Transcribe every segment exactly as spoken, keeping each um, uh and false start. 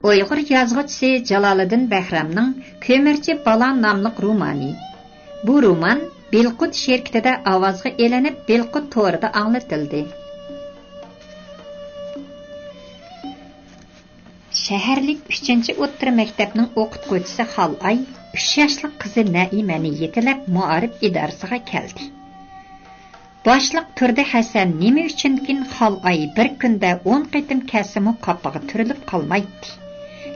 ئۇيغۇر يازغۇچىسى جالالىدىن بەھرامنىڭ كۆمۈرچى بالا ناملىق رومانى. بۇ رومان بىلقۇت شىركىتىدە ئاۋازغا ئېلىنىپ، بىلقۇت تورىدا ئاڭلىتىلدى. شەھەرلىك ئۈچىنچى ئوتتۇرا مەكتەپنىڭ ئوقۇتقۇچىسى خالئاي ئۈچ ياشلىق قىزى نەئىمەنى يېتىلەپ مائارىپ ئىدارىسىغا كەلدى. باشلىق تۇردى ھەسەن نېمە ئۈچۈنكىن خالئاي بىر كۈندە ئون قېتىم كەلسىمۇ قاپىغا تۈرۈلۈپ قالمايتتى.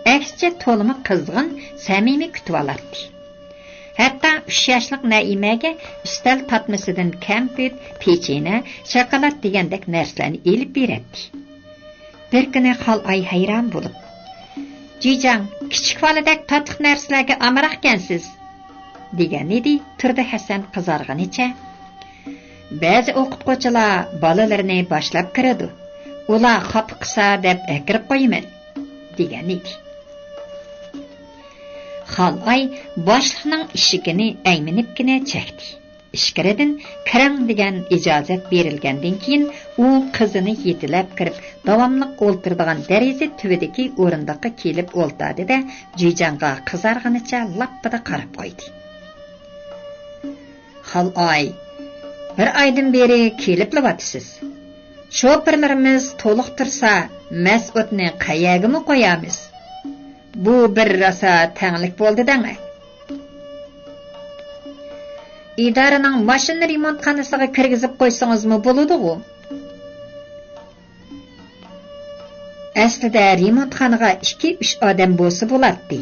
ئەكسىچە تولىمۇ قىزغىن، سەمىمىي كۈتۈۋالاتتى. ھەتتا ئۈچ ياشلىق نەئىمەگە ئۈستەل تارتمىسىدىن كەمپۈت، پېچىنە، شاكىلات دېگەندەك نەرسىلەرنى ئېلىپ بېرەتتى. بىر كۈنى خالئاي ھەيران بولۇپ، «جىجاڭ، كىچىك بالىدەك تاتلىق نەرسىلەرگە ئامراقكەنسىز» دېگەنىدى تۇردى ھەسەن قىزارغىنىچە. «بەزى ئوقۇتقۇچىلار بالىلىرىنى باشلاپ كىرىدۇ، ئۇلار خاپا قىلسا دەپ ئەكىرىپ قويىمەن» دېگەنىدى. خالئاي باشلىقنىڭ ئىشىكىنى ئەيمىنىپكىنە چەكتى. ئىچكىرىدىن «كىرىڭ» دېگەن ئىجازەت بېرىلگەندىن كېيىن، ئۇ قىزىنى يېتىلەپ كىرىپ، داۋاملىق ئولتۇرىدىغان دېرىزە تۈۋىدىكى ئورۇندۇققا كېلىپ ئولتۇردى-دە، جىجاڭغا قىزارغىنىچە لاپپىدە قاراپ قويدى. «خالئاي، بىر ئايدىن بېرى كېلىپلىۋاتىسىز. شوپۇرلىرىمىز تولۇقتۇرسا، مەسئۇدنى قەيەرگىمۇ قويامىز؟ بۇ بىر راسا تەڭلىك بولدى دەڭە. ئىدارىنىڭ ماشىنا رېمونتخانىسىغا كىرگۈزۈپ قويسىڭىزمۇ بولىدىغۇ؟» ئەسلىدە رېمونتخانىغا ئىككى-ئۈچ ئادەم بولسا بولاتتى.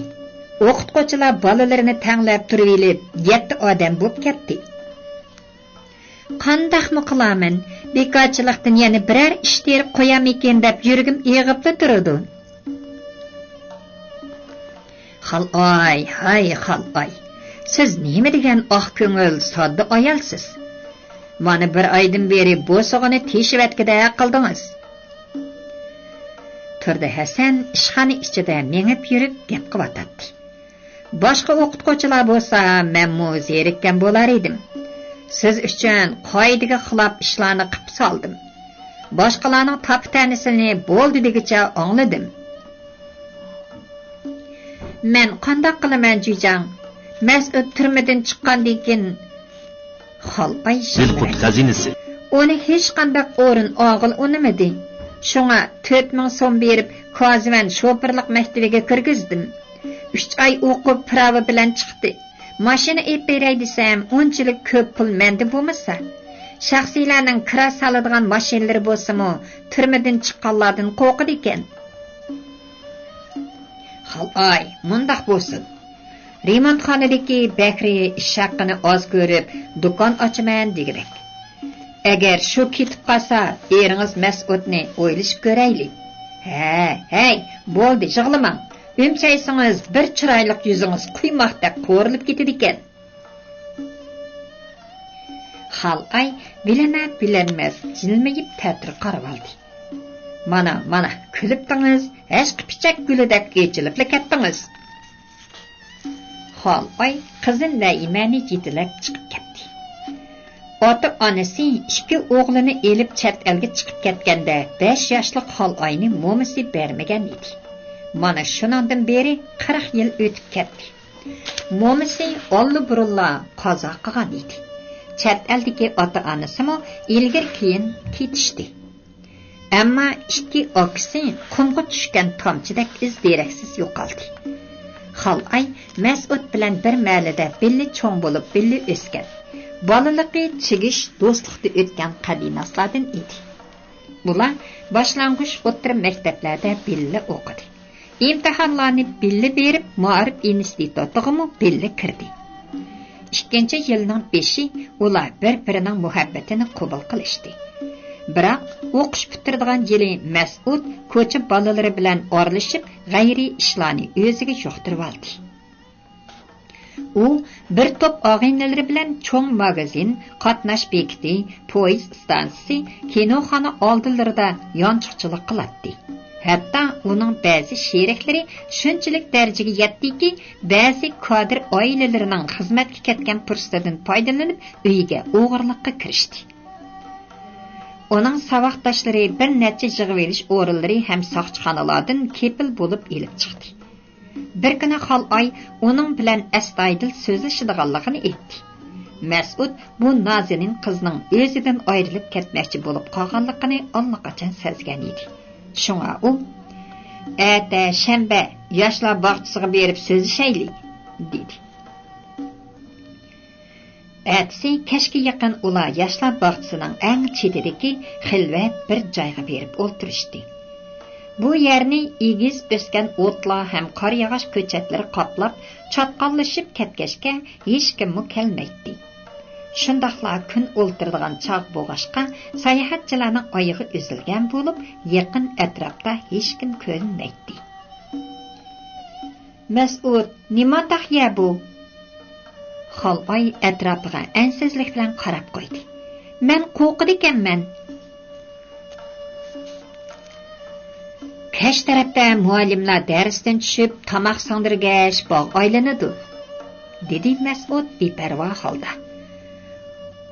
ئوقۇتقۇچىلار بالىلىرىنى تەڭلەپ تۇرۇۋېلىپ، يەتتە ئادەم بولۇپ كەتتى. «قانداقمۇ قىلارمەن؟ بىكارچىلىقتىن يەنە بىرەر ئىش تېرىپ قويامىكىن دەپ يۈرىكىم ئېغىپلا تۇرىدۇ.» «خالئاي، ھاي خالئاي، سىز نېمە دېگەن ئاق كۆڭۈل، ساددا ئايالسىز. مانا بىر ئايدىن بېرى بوسۇغىنى تېشىۋەتكۈدەك قىلدىڭىز.» تۇردى ھەسەن ئىشخانا ئىچىدە مېڭىپ يۈرۈپ گەپ قىلىۋاتاتتى. «باشقا ئوقۇتقۇچىلار بولسا مەنمۇ زېرىككەن بولار ئىدىم. سىز ئۈچۈن قائىدىگە خىلاپ ئىشلارنى قىپ سالدىم. باشقىلارنىڭ تاپا-تەنىسىنى بولدى دېگۈچە ئاڭلىدىم.» «مەن قانداق قىلىمەن، جۈيجاڭ؟ مەسئۇد تۈرمىدىن چىققاندىن كېيىن...» خالئاي بىلقۇت خەزىنىسى. «ئۇنى ھېچقانداق ئورۇن ئالغىلى ئۇنىمىدى. شۇڭا تۆت مىڭ سوم بېرىپ، كازىۋەن شوپۇرلۇق مەكتىۋىگە كىرگۈزدۈم. ئۈچ ئاي ئوقۇپ، پىراۋا بىلەن چىقتى. ماشىنا ئېلىپ بېرەي دېسەم، ئۇنچىلىك كۆپ پۇل مەندە بولمىسا. شەخسىيلەرنىڭ كىرا سالىدىغان ماشىنىلىرى بولسىمۇ، تۈرمىدىن چىققانلاردىن قورقىدىكەن.» «خالئاي، مۇنداق بولسۇن. رېمونتخانىدىكى بەكرى ئىش ھەققىنى ئاز كۆرۈپ، دۇكان ئاچىمەن دېگۈدەك. ئەگەر شۇ كېتىپ قالسا، ئېرىڭىز مەسئۇدنى ئويلىشىپ كۆرەيلى.» «ھە، ھەي، بولدى، يىغلىماڭ. ئۈمچەيسىڭىز، بىر چىرايلىق يۈزىڭىز قۇيماقتەك قورۇلۇپ كېتىدىكەن.» خالئاي بىلىنەر بىلىنمەس جىلمىيىپ تەتۈر قارىۋالدى. «مانا، مانا، كۈلۈپتىڭىز، ھەشقىپىچەك گۈلىدەك ئېچىلىپلا كەتتىڭىز.» خالئاي قىزى نەئىمەنى يېتىلەپ چىقىپ كەتتى. ئاتا-ئانىسى ئىككى ئوغلىنى ئېلىپ چەت ئەلگە چىقىپ كەتكەندە، بەش ياشلىق خالئاينى مومىسى بەرمىگەن ئىدى. مانا شۇنىڭدىن بېرى قىرىق يىل ئۆتۈپ كەتتى. مومىسى ئاللىبۇرۇنلا قازا قىلغان ئىدى. چەت ئەلدىكى ئاتا-ئانىسىمۇ ئىلگىرى-كېيىن كېتىشتى. ئەمما ئىككى ئاكىسى قۇمغا چۈشكەن تامچىدەك ئىز-دېرەكسىز يوقالدى. خالئاي مەسئۇد بىلەن بىر مەھەللىدە بىللە چوڭ بولۇپ، بىللە ئۆسكەن، بالىلىقى چىگىش، دوستلۇقتا ئۆتكەن قەدىناسلاردىن ئىدى. ئۇلار باشلانغۇچ، ئوتتۇرا مەكتەپلەردە بىللە ئوقۇدى. ئىمتىھانلارنى بىللە بېرىپ، مائارىپ ئىنستىتۇتىغىمۇ بىللە كىردى. ئىككىنچى يىلنىڭ بېشى ئۇلار بىر-بىرىنىڭ مۇھەببىتىنى قوبۇل قىلىشتى. بىراق، ئوقۇش پۈتتۈرىدىغان يىلى مەسئۇد كوچا بالىلىرى بىلەن ئارىلىشىپ، غەيرىي ئىشلارنى ئۆزىگە يۇقتۇرۇۋالدى. ئۇ بىر توپ ئاغىنىلىرى بىلەن چوڭ ماگازىن، قاتناش بېكىتى، پويىز ئىستانسىسى، كىنوخانا ئالدىلىرىدا يانچۇقچىلىق قىلاتتى. ھەتتا ئۇنىڭ بەزى شېرىكلىرى شۇنچىلىك دەرىجىگە يەتتىكى، بەزى كادىر ئائىلىلىرىنىڭ خىزمەتكە كەتكەن پۇرسىتىدىن پايدىلىنىپ، ئۆيىگە ئوغرىلىققا كىرىشتى. ئۇنىڭ ساۋاقداشلىرى بىر نەچچە يىغىۋېلىش ئورۇنلىرى ھەم ساقچىخانىلاردىن كېپىل بولۇپ ئېلىپ چىقتى. بىر كۈنى خالئاي ئۇنىڭ بىلەن ئەستايىدىل سۆزلىشىدىغانلىقىنى ئېيتتى. مەسئۇد بۇ نازىنىن قىزنىڭ ئۆزىدىن ئايرىلىپ كەتمەكچى بولۇپ قالغانلىقىنى ئاللىقاچان سەزگەن ئىدى. شۇڭا ئۇ، «ئەتە شەنبە، ياشلار باغچىسىغا بېرىپ سۆزلىشەيلى» دېدى. ئەتىسى كەچكە يېقىن ئۇلار ياشلار باغچىسىنىڭ ئەڭ چېتىدىكى خىلۋەت بىر جايغا بېرىپ ئولتۇرۇشتى. بۇ يەرنى ئېگىز ئۆسكەن ئوتلار ھەم قارىياغاچ كۆچەتلىرى قاپلاپ، چاتقاللىشىپ كەتكەچكە، ھېچكىممۇ كەلمەيتتى. شۇنداقلا كۈن ئولتۇرىدىغان چاغ بولغاچقا، ساياھەتچىلەرنىڭ ئايىغى ئۈزۈلگەن بولۇپ، يېقىن ئەتراپتا ھېچكىم كۆرۈنمەيتتى. «مەسئۇد، نېمانداق يەر بۇ؟» خالئاي ئەتراپىغا ئەنسىزلىك بىلەن قاراپ قويدى. «مەن قورقىدىكەنمەن.» «كەچ تەرەپتە مۇئەللىملەر دەرستىن چۈشۈپ، تاماق سىڭدۈرگەچ باغ ئايلىنىدۇ»، دېدى مەسئۇد بىپەرۋا ھالدا.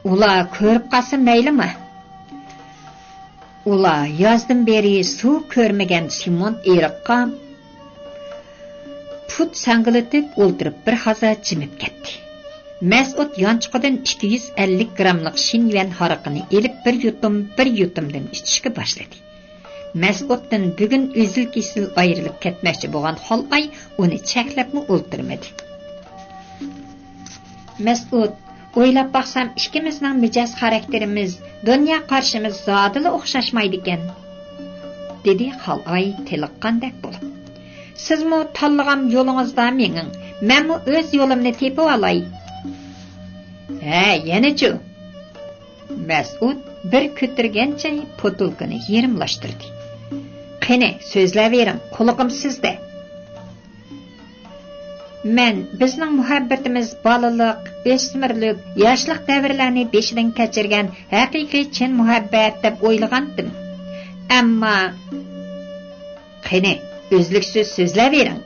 «ئۇلار كۆرۈپ قالسا مەيلىما؟» ئۇلار يازدىن بېرى سۇ كۆرمىگەن سېمونت ئېرىققا پۇت ساڭگىلىتىپ ئولتۇرۇپ، بىر ھازا جىمىپ كەتتى. مەسئۇد يانچۇقىدىن ئىككى يۈز ئەللىك گراملىق شىنيۈەن ھارىقىنى ئېلىپ، بىر يۇتۇم، بىر يۇتۇمدىن ئىچىشكە باشلىدى. مەسئۇدتىن بۈگۈن ئۈزۈل-كېسىل ئايرىلىپ كەتمەكچى بولغان خالئاي ئۇنى چەكلەپمۇ ئولتۇرمىدى. «مەسئۇد، ئويلاپ باقسام، ئىككىمىزنىڭ مىجەز خاراكتېرىمىز، دۇنيا قارىشىمىز زادىلا ئوخشاشمايدىكەن»، دېدى خالئاي تېلىققاندەك بولۇپ. «سىزمۇ تاللىغان يولىڭىزدا مېڭىڭ، مەنمۇ ئۆز يولۇمنى تېپىۋالاي.» «ھە، يەنىچۇ؟» مەسئۇد بىر كۆتۈرگەنچە پوتۇلكىنى يېرىملاشتۇردى. «قېنى، سۆزلەۋېرىڭ، قۇلىقىم سىزدە.» «مەن بىزنىڭ مۇھەببىتىمىز بالىلىق، ئۆسمۈرلۈك، ياشلىق دەۋرلەرنى بېشىدىن كەچۈرگەن ھەقىقىي چىن مۇھەببەت دەپ ئويلىغانتىم. ئەمما...» «قېنى، ئۈزلۈكسىز سۆزلەۋېرىڭ.»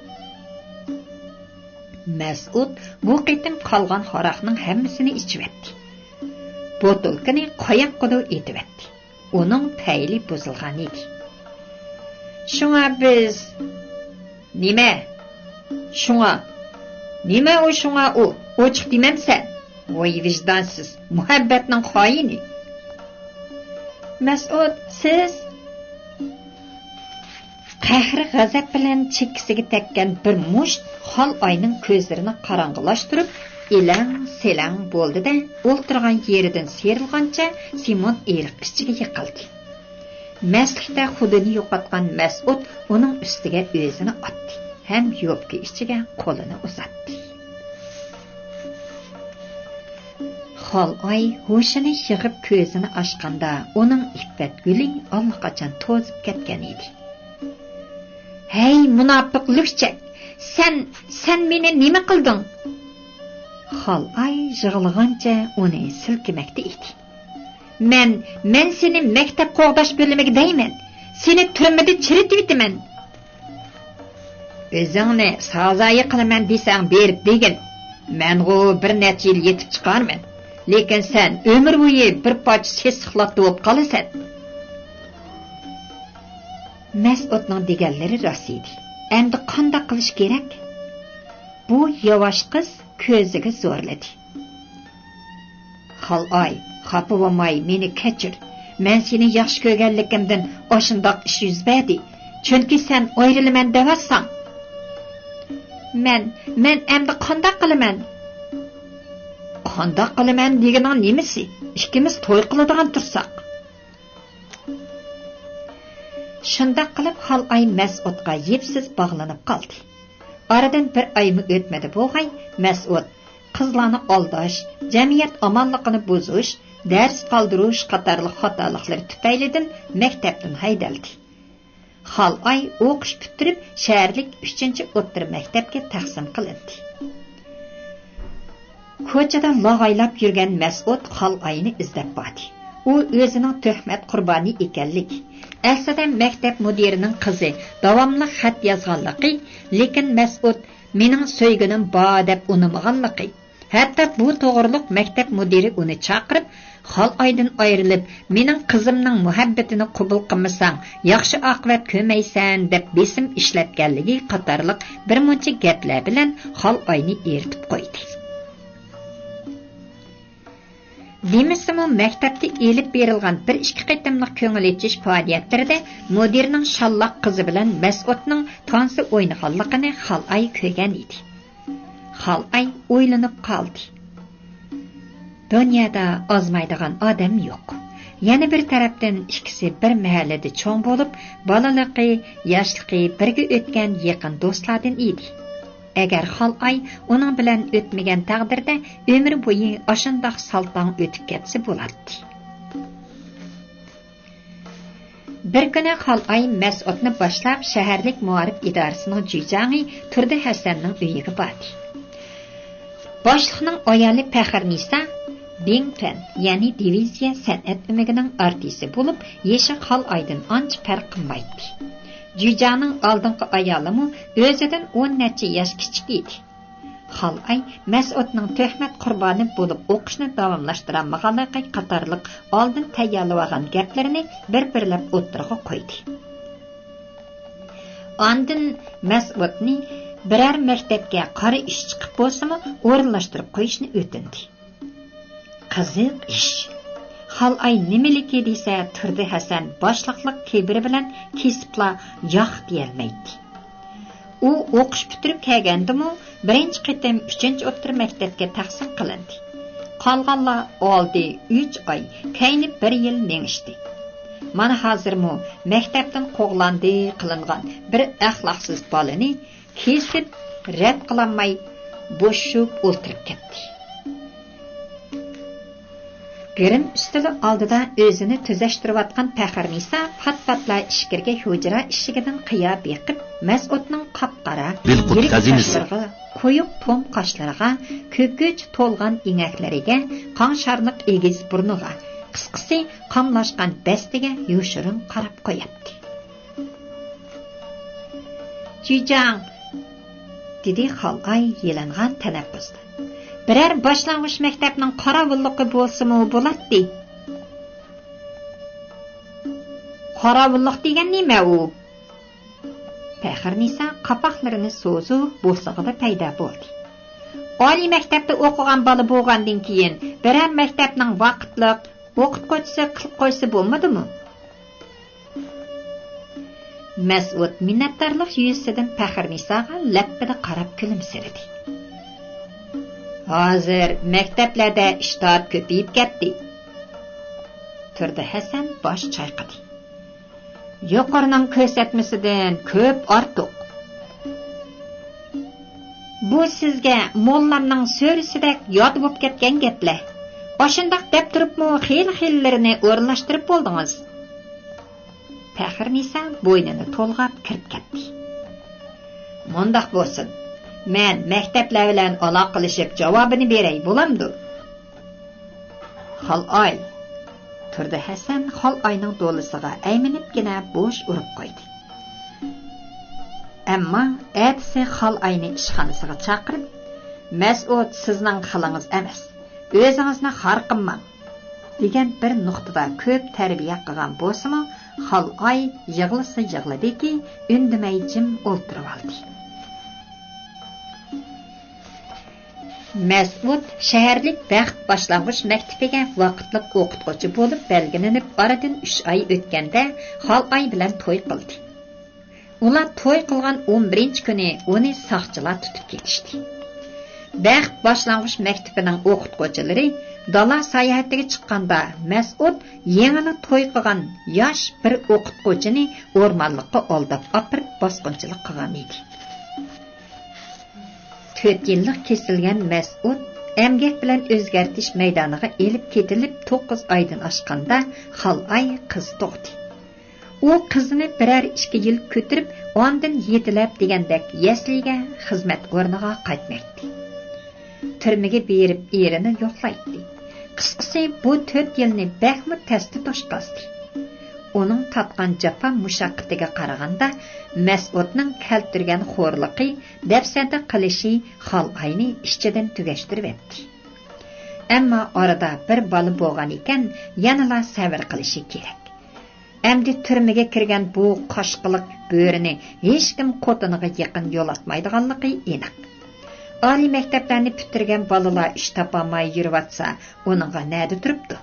مەسئۇد بۇ قېتىم قالغان ھاراقنىڭ ھەممىسىنى ئىچىۋەتتى. بوتۇلكىنى قاياققىدۇر ئېتىۋەتتى. ئۇنىڭ پەيلى بۇزۇلغان ئىدى. «شۇڭا بىز...» «نېمە؟ شۇڭا؟ نېمە ئۇ شۇڭا ئۇ؟ ئوچۇق دېمەمسەن؟ ۋاي ۋىجدانسىز، مۇھەببەتنىڭ خائىنى!» «مەسئۇد، سىز...» قەھرى غەزەپ بىلەن چېكىسىگە تەگكەن بىر مۇشت خالئاينىڭ كۆزلىرىنى قاراڭغۇلاشتۇرۇپ، ئېلەڭ-سېلەڭ بولدى-دە، ئولتۇرغان يېرىدىن سىيرىلغانچە سېمونت ئېرىق ئىچىگە يىقىلدى. مەستلىكتە خۇدىنى يوقاتقان مەسئۇد ئۇنىڭ ئۈستىگە ئۆزىنى ئاتتى ھەم يوپكا ئىچىگە قولىنى ئۇزاتتى. خالئاي ھوشىنى يىغىپ كۆزىنى ئاچقاندا، ئۇنىڭ ئىپپەت گۈلى ئاللىقاچان توزۇپ كەتكەن ئىدى. «ھەي، مۇناپىق لۈكچەك! سەن، سەن مېنى نېمە قىلدىڭ؟» خالئاي يىغلىغانچە ئۇنى سىلكىمەكتە ئىدى. «مەن، مەن سېنى مەكتەپ قوغداش بۆلۈمىگە دەيمەن! سېنى تۈرمىدە چىرىتىۋېتىمەن!» «ئۆزۈڭنى سازايى قىلىمەن دېسەڭ بېرىپ دېگىن. مەنغۇ بىر نەچچە يىل يېتىپ چىقارمەن. لېكىن سەن ئۆمۈر بويى بىر پارچە سېسىق لاتا بولۇپ قالىسەن.» مەسئۇدنىڭ دېگەنلىرى راست ئىدى. ئەمدى قانداق قىلىش كېرەك؟ بۇ ياۋاش قىز كۆزىگە زورلىدى. «خالئاي، خاپا بولماي مېنى كەچۈر. مەن سېنى ياخشى كۆرگەنلىكىمدىن ئاشۇنداق ئىش يۈز بەردى. چۈنكى سەن ئايرىلىمەن دەۋاتساڭ.» «مەن، مەن ئەمدى قانداق قىلىمەن؟» «قانداق قىلىمەن دېگىنىڭ نېمىسى؟ ئىككىمىز توي قىلىدىغان تۇرساق.» شۇنداق قىلىپ، خالئاي مەسئۇدقا يىپسىز باغلىنىپ قالدى. ئارىدىن بىر ئايمۇ ئۆتمىدى بولغاي، مەسئۇد قىزلارنى ئالداش، جەمئىيەت ئامانلىقىنى بۇزۇش، دەرس قالدۇرۇش قاتارلىق خاتالىقلىرى تۈپەيلىدىن مەكتەپتىن ھەيدەلدى. خالئاي ئوقۇش پۈتتۈرۈپ، شەھەرلىك ئۈچىنچى ئوتتۇرا مەكتەپكە تەقسىم قىلىندى. كوچىدا لاغايلاپ يۈرگەن مەسئۇد خالئاينى ئىزدەپ باردى. ئۇ ئۆزىنىڭ تۆھمەت قۇربانى ئىكەنلىكى، ئەسلىدە مەكتەپ مۇدىرىنىڭ قىزى داۋاملىق خەت يازغانلىقى، لېكىن مەسئۇد «مېنىڭ سۆيگۈنۈم بار» دەپ ئۇنىمىغانلىقى، ھەتتا بۇ توغرۇلۇق مەكتەپ مۇدىرى ئۇنى چاقىرىپ، «خالئايدىن ئايرىلىپ، مېنىڭ قىزىمنىڭ مۇھەببىتىنى قوبۇل قىلمىساڭ، ياخشى ئاقىۋەت كۆرمەيسەن» دەپ بېسىم ئىشلەتكەنلىكى قاتارلىق بىر مۇنچە گەپلەر بىلەن خالئاينى ئېرىتىپ قويدى. دېمىسىمۇ، مەكتەپتە ئېلىپ بېرىلغان بىر ئىككى قېتىملىق كۆڭۈل ئېچىش پائالىيەتلىرىدە مۇدىرنىڭ شاللاق قىزى بىلەن مەسئۇدنىڭ تانسا ئوينىغانلىقىنى خالئاي كۆرگەن ئىدى. خالئاي ئويلىنىپ قالدى. دۇنيادا ئازمايدىغان ئادەم يوق. يەنە بىر تەرەپتىن، ئىككىسى بىر مەھەللىدە چوڭ بولۇپ، بالىلىقى، ياشلىقى بىرگە ئۆتكەن يېقىن دوستلاردىن ئىدى. ئەگەر خالئاي ئۇنىڭ بىلەن ئۆتمىگەن تەقدىردە، ئۆمۈر بويى ئاشۇنداق سالتاڭ ئۆتۈپ كەتسە بولاتتى. بىر كۈنى خالئاي مەسئۇدنى باشلاپ، شەھەرلىك مائارىپ ئىدارىسىنىڭ جۈيجاڭى تۇردى ھەسەننىڭ ئۆيىگە باردى. باشلىقنىڭ ئايالى پەخرىنىسا بىڭفەن، يەنى دىۋىزىيە سەنئەت ئۆمىكىنىڭ ئارتىسى بولۇپ، يېشى خالئايدىن ئانچە پەرق قىلمايتتى. جۈيجاڭنىڭ ئالدىنقى ئايالىمۇ ئۆزىدىن ئون نەچچە ياش كىچىك ئىدى. خالئاي مەسئۇدنىڭ تۆھمەت قۇربانى بولۇپ ئوقۇشنى داۋاملاشتۇرالمىغانلىقى قاتارلىق ئالدىن تەييارلىۋالغان گەپلىرىنى بىر-بىرلەپ ئوتتۇرىغا قويدى. ئاندىن مەسئۇدنى بىرەر مەكتەپكە قارا ئىش چىقىپ بولسىمۇ ئورۇنلاشتۇرۇپ قويۇشنى ئۆتۈندى. قىزىق ئىش. خالئاي نېمىلىكى دېسە، تۇردى ھەسەن باشلىقلىق كىبىرى بىلەن كېسىپلا ياق دېيەلمەيتتى. ئۇ ئوقۇش پۈتتۈرۈپ كەلگەندىمۇ، بىرىنچى قېتىم ئۈچىنچى ئوتتۇرا مەكتەپكە تەقسىم قىلىندى. قالغانلار ئالدى ئۈچ ئاي، كەينى بىر يىل مېڭىشتى. مانا ھازىرمۇ مەكتەپتىن قوغلاندى قىلىنغان بىر ئەخلاقسىز بالىنى كېسىپ رەت قىلالماي بوشىشىپ ئولتۇرۇپ كەتتى. گىرىم ئۈستىلى ئالدىدا ئۆزىنى تۈزەشتۈرۈۋاتقان پەخرىنىسا پات-پاتلا ئىچكىرىكى ھۇجرا ئىشىكىدىن قىيا بېقىپ، مەسئۇدنىڭ قاپقارا، بىلقۇت يىرىك خەزىنىسى. چاچلىرىغا، قويۇق توم قاشلىرىغا، كۆكۈچ تولغان ئېڭەكلىرىگە، قاڭشارلىق ئېگىز بۇرنىغا، قىسقىسى، قاملاشقان بەستىگە يوشۇرۇن قاراپ قوياتتى. جۈيجاڭ، دېدى خالئاي يېلىنغان تەنەپپۇستا. بىرەر باشلانغۇچ مەكتەپنىڭ قاراۋۇللۇقى بولسىمۇ بولاتتى. قاراۋۇللۇق دېگەن نېمە ئۇ؟ پەخرىنىسا قاپاقلىرىنى سوزۇپ بوسۇغىدا پەيدا بولدى. ئالىي مەكتەپتە ئوقۇغان بالا بولغاندىن كېيىن بىرەر مەكتەپنىڭ ۋاقىتلىق ئوقۇتقۇچىسى قىلىپ قويسا بولمىدىمۇ؟ مەسئۇد مىننەتدارلىق يۈزىسىدىن پەخرىنىساغا لەپپىدە قاراپ كۈلۈمسىرىدى. ھازىر مەكتەپلەردە ئىشتات كۆپىيىپ كەتتى. تۇردى ھەسەن باش چايقىدى. يۇقىرىنىڭ كۆرسەتمىسىدىن كۆپ ئارتۇق. بۇ سىزگە موللامنىڭ سۆرىسىدەك ياد بولۇپ كەتكەن گەپلەر. ئاشۇنداق دەپ تۇرۇپمۇ خېلى-خېلىلىرىنى ئورۇنلاشتۇرۇپ بولدىڭىز. پەخرىنىسا بوينىنى تولغاپ كىرىپ كەتتى. مۇنداق بولسۇن، مەن مەكتەپلەر بىلەن ئالاقىلىشىپ جاۋابىنى بېرەي، بولامدۇ؟ خالئاي! تۇردى ھەسەن خالئاينىڭ دولىسىغا ئەيمىنىپكىنە بوش ئۇرۇپ قويدى. ئەمما ئەتىسى خالئاينى ئىشخانىسىغا چاقىرىپ، مەسئۇد سىزنىڭ خىلىڭىز ئەمەس، ئۆزىڭىزنى خار قىلماڭ، دېگەن بىر نۇقتىدا كۆپ تەربىيە قىلغان بولسىمۇ، خالئاي يىغلىسا يىغلىدىكى، ئۈندىمەي جىم ئولتۇرۇۋالدى. مەسئۇد شەھەرلىك بەخت باشلانغۇچ مەكتىپىگە ۋاقىتلىق ئوقۇتقۇچى بولۇپ بەلگىلىنىپ، ئارىدىن ئۈچ ئاي ئۆتكەندە، خالئاي بىلەن توي قىلدى. ئۇلار توي قىلغان ئون بىرىنچى كۈنى ئۇنى ساقچىلار تۇتۇپ كېتىشتى. بەخت باشلانغۇچ مەكتىپىنىڭ ئوقۇتقۇچىلىرى دالا ساياھىتىگە چىققاندا، مەسئۇد يېڭىلا توي قىلغان ياش بىر ئوقۇتقۇچىنى ئورمانلىققا ئالداپ ئاپىرىپ باسقۇنچىلىق قىلغان ئىدى. تۆت يىللىق كېسىلگەن مەسئۇد ئەمگەك بىلەن ئۆزگەرتىش مەيدانىغا ئېلىپ كېتىلىپ توققۇز ئايدىن ئاشقاندا، خالئاي قىز تۇغدى. ئۇ قىزىنى بىرەر ئىككى يىل كۆتۈرۈپ، ئاندىن يېتىلەپ دېگەندەك يەسلىگە، خىزمەت ئورنىغا قايتمايتتى. تۈرمىگە بېرىپ ئېرىنى يوقلايتتى. قىسقىسى، بۇ تۆت يىلنى بەكمۇ تەستە توشقازدى. ئۇنىڭ تارتقان جاپا مۇشەققىتىگە قارىغاندا، مەسئۇدنىڭ كەلتۈرگەن خورلۇقى، دەپسەندە قىلىشى خالئاينى ئىچىدىن تۈگەشتۈرۈۋەتتى. ئەمما ئارىدا بىر بالا بولغان ئىكەن، يەنىلا سەۋر قىلىشى كېرەك. ئەمدى تۈرمىگە كىرگەن بۇ قاشقىلىق بۆرىنى ھېچكىم خوتۇنىغا يېقىن يولاتمايدىغانلىقى ئېنىق. ئالىي مەكتەپلەرنى پۈتتۈرگەن بالىلار ئىش تاپالماي يۈرۈۋاتسا، ئۇنىڭغا نەدە تۇرۇپتۇ؟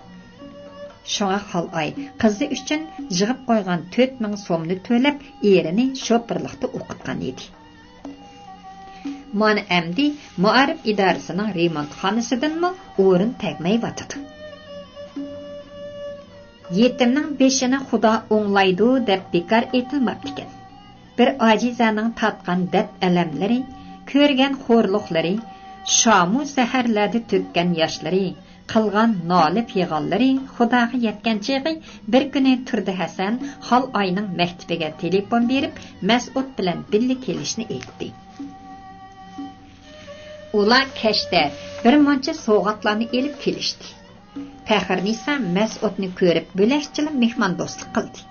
شۇڭا خالئاي قىزى ئۈچۈن يىغىپ قويغان تۆت مىڭ سومنى تۆلەپ، ئېرىنى شوپۇرلۇقتا ئوقۇتقان ئىدى. مانا ئەمدى مائارىپ ئىدارىسىنىڭ رېمونتخانىسىدىنمۇ ئورۇن تەگمەيۋاتىدۇ. يېتىمنىڭ بېشىنى خۇدا ئوڭلايدۇ دەپ بىكار ئېيتىلماپتىكەن. بىر ئاجىزەنىڭ تارتقان دەرد-ئەلەملىرى، كۆرگەن خورلۇقلىرى، شامۇ سەھەرلەردە تۆككەن ياشلىرى، قىلغان نالە-پىغانلىرى خۇداغا يەتكەن چېغى، بىر كۈنى تۇردى ھەسەن خالئاينىڭ مەكتىپىگە تېلېفون بېرىپ، مەسئۇد بىلەن بىللە كېلىشنى ئېيتتى. ئۇلار كەچتە بىر مۇنچە سوۋغاتلارنى ئېلىپ كېلىشتى. پەخرىنىسا مەسئۇدنى كۆرۈپ، بۆلەكچىلا مېھماندوستلۇق قىلدى.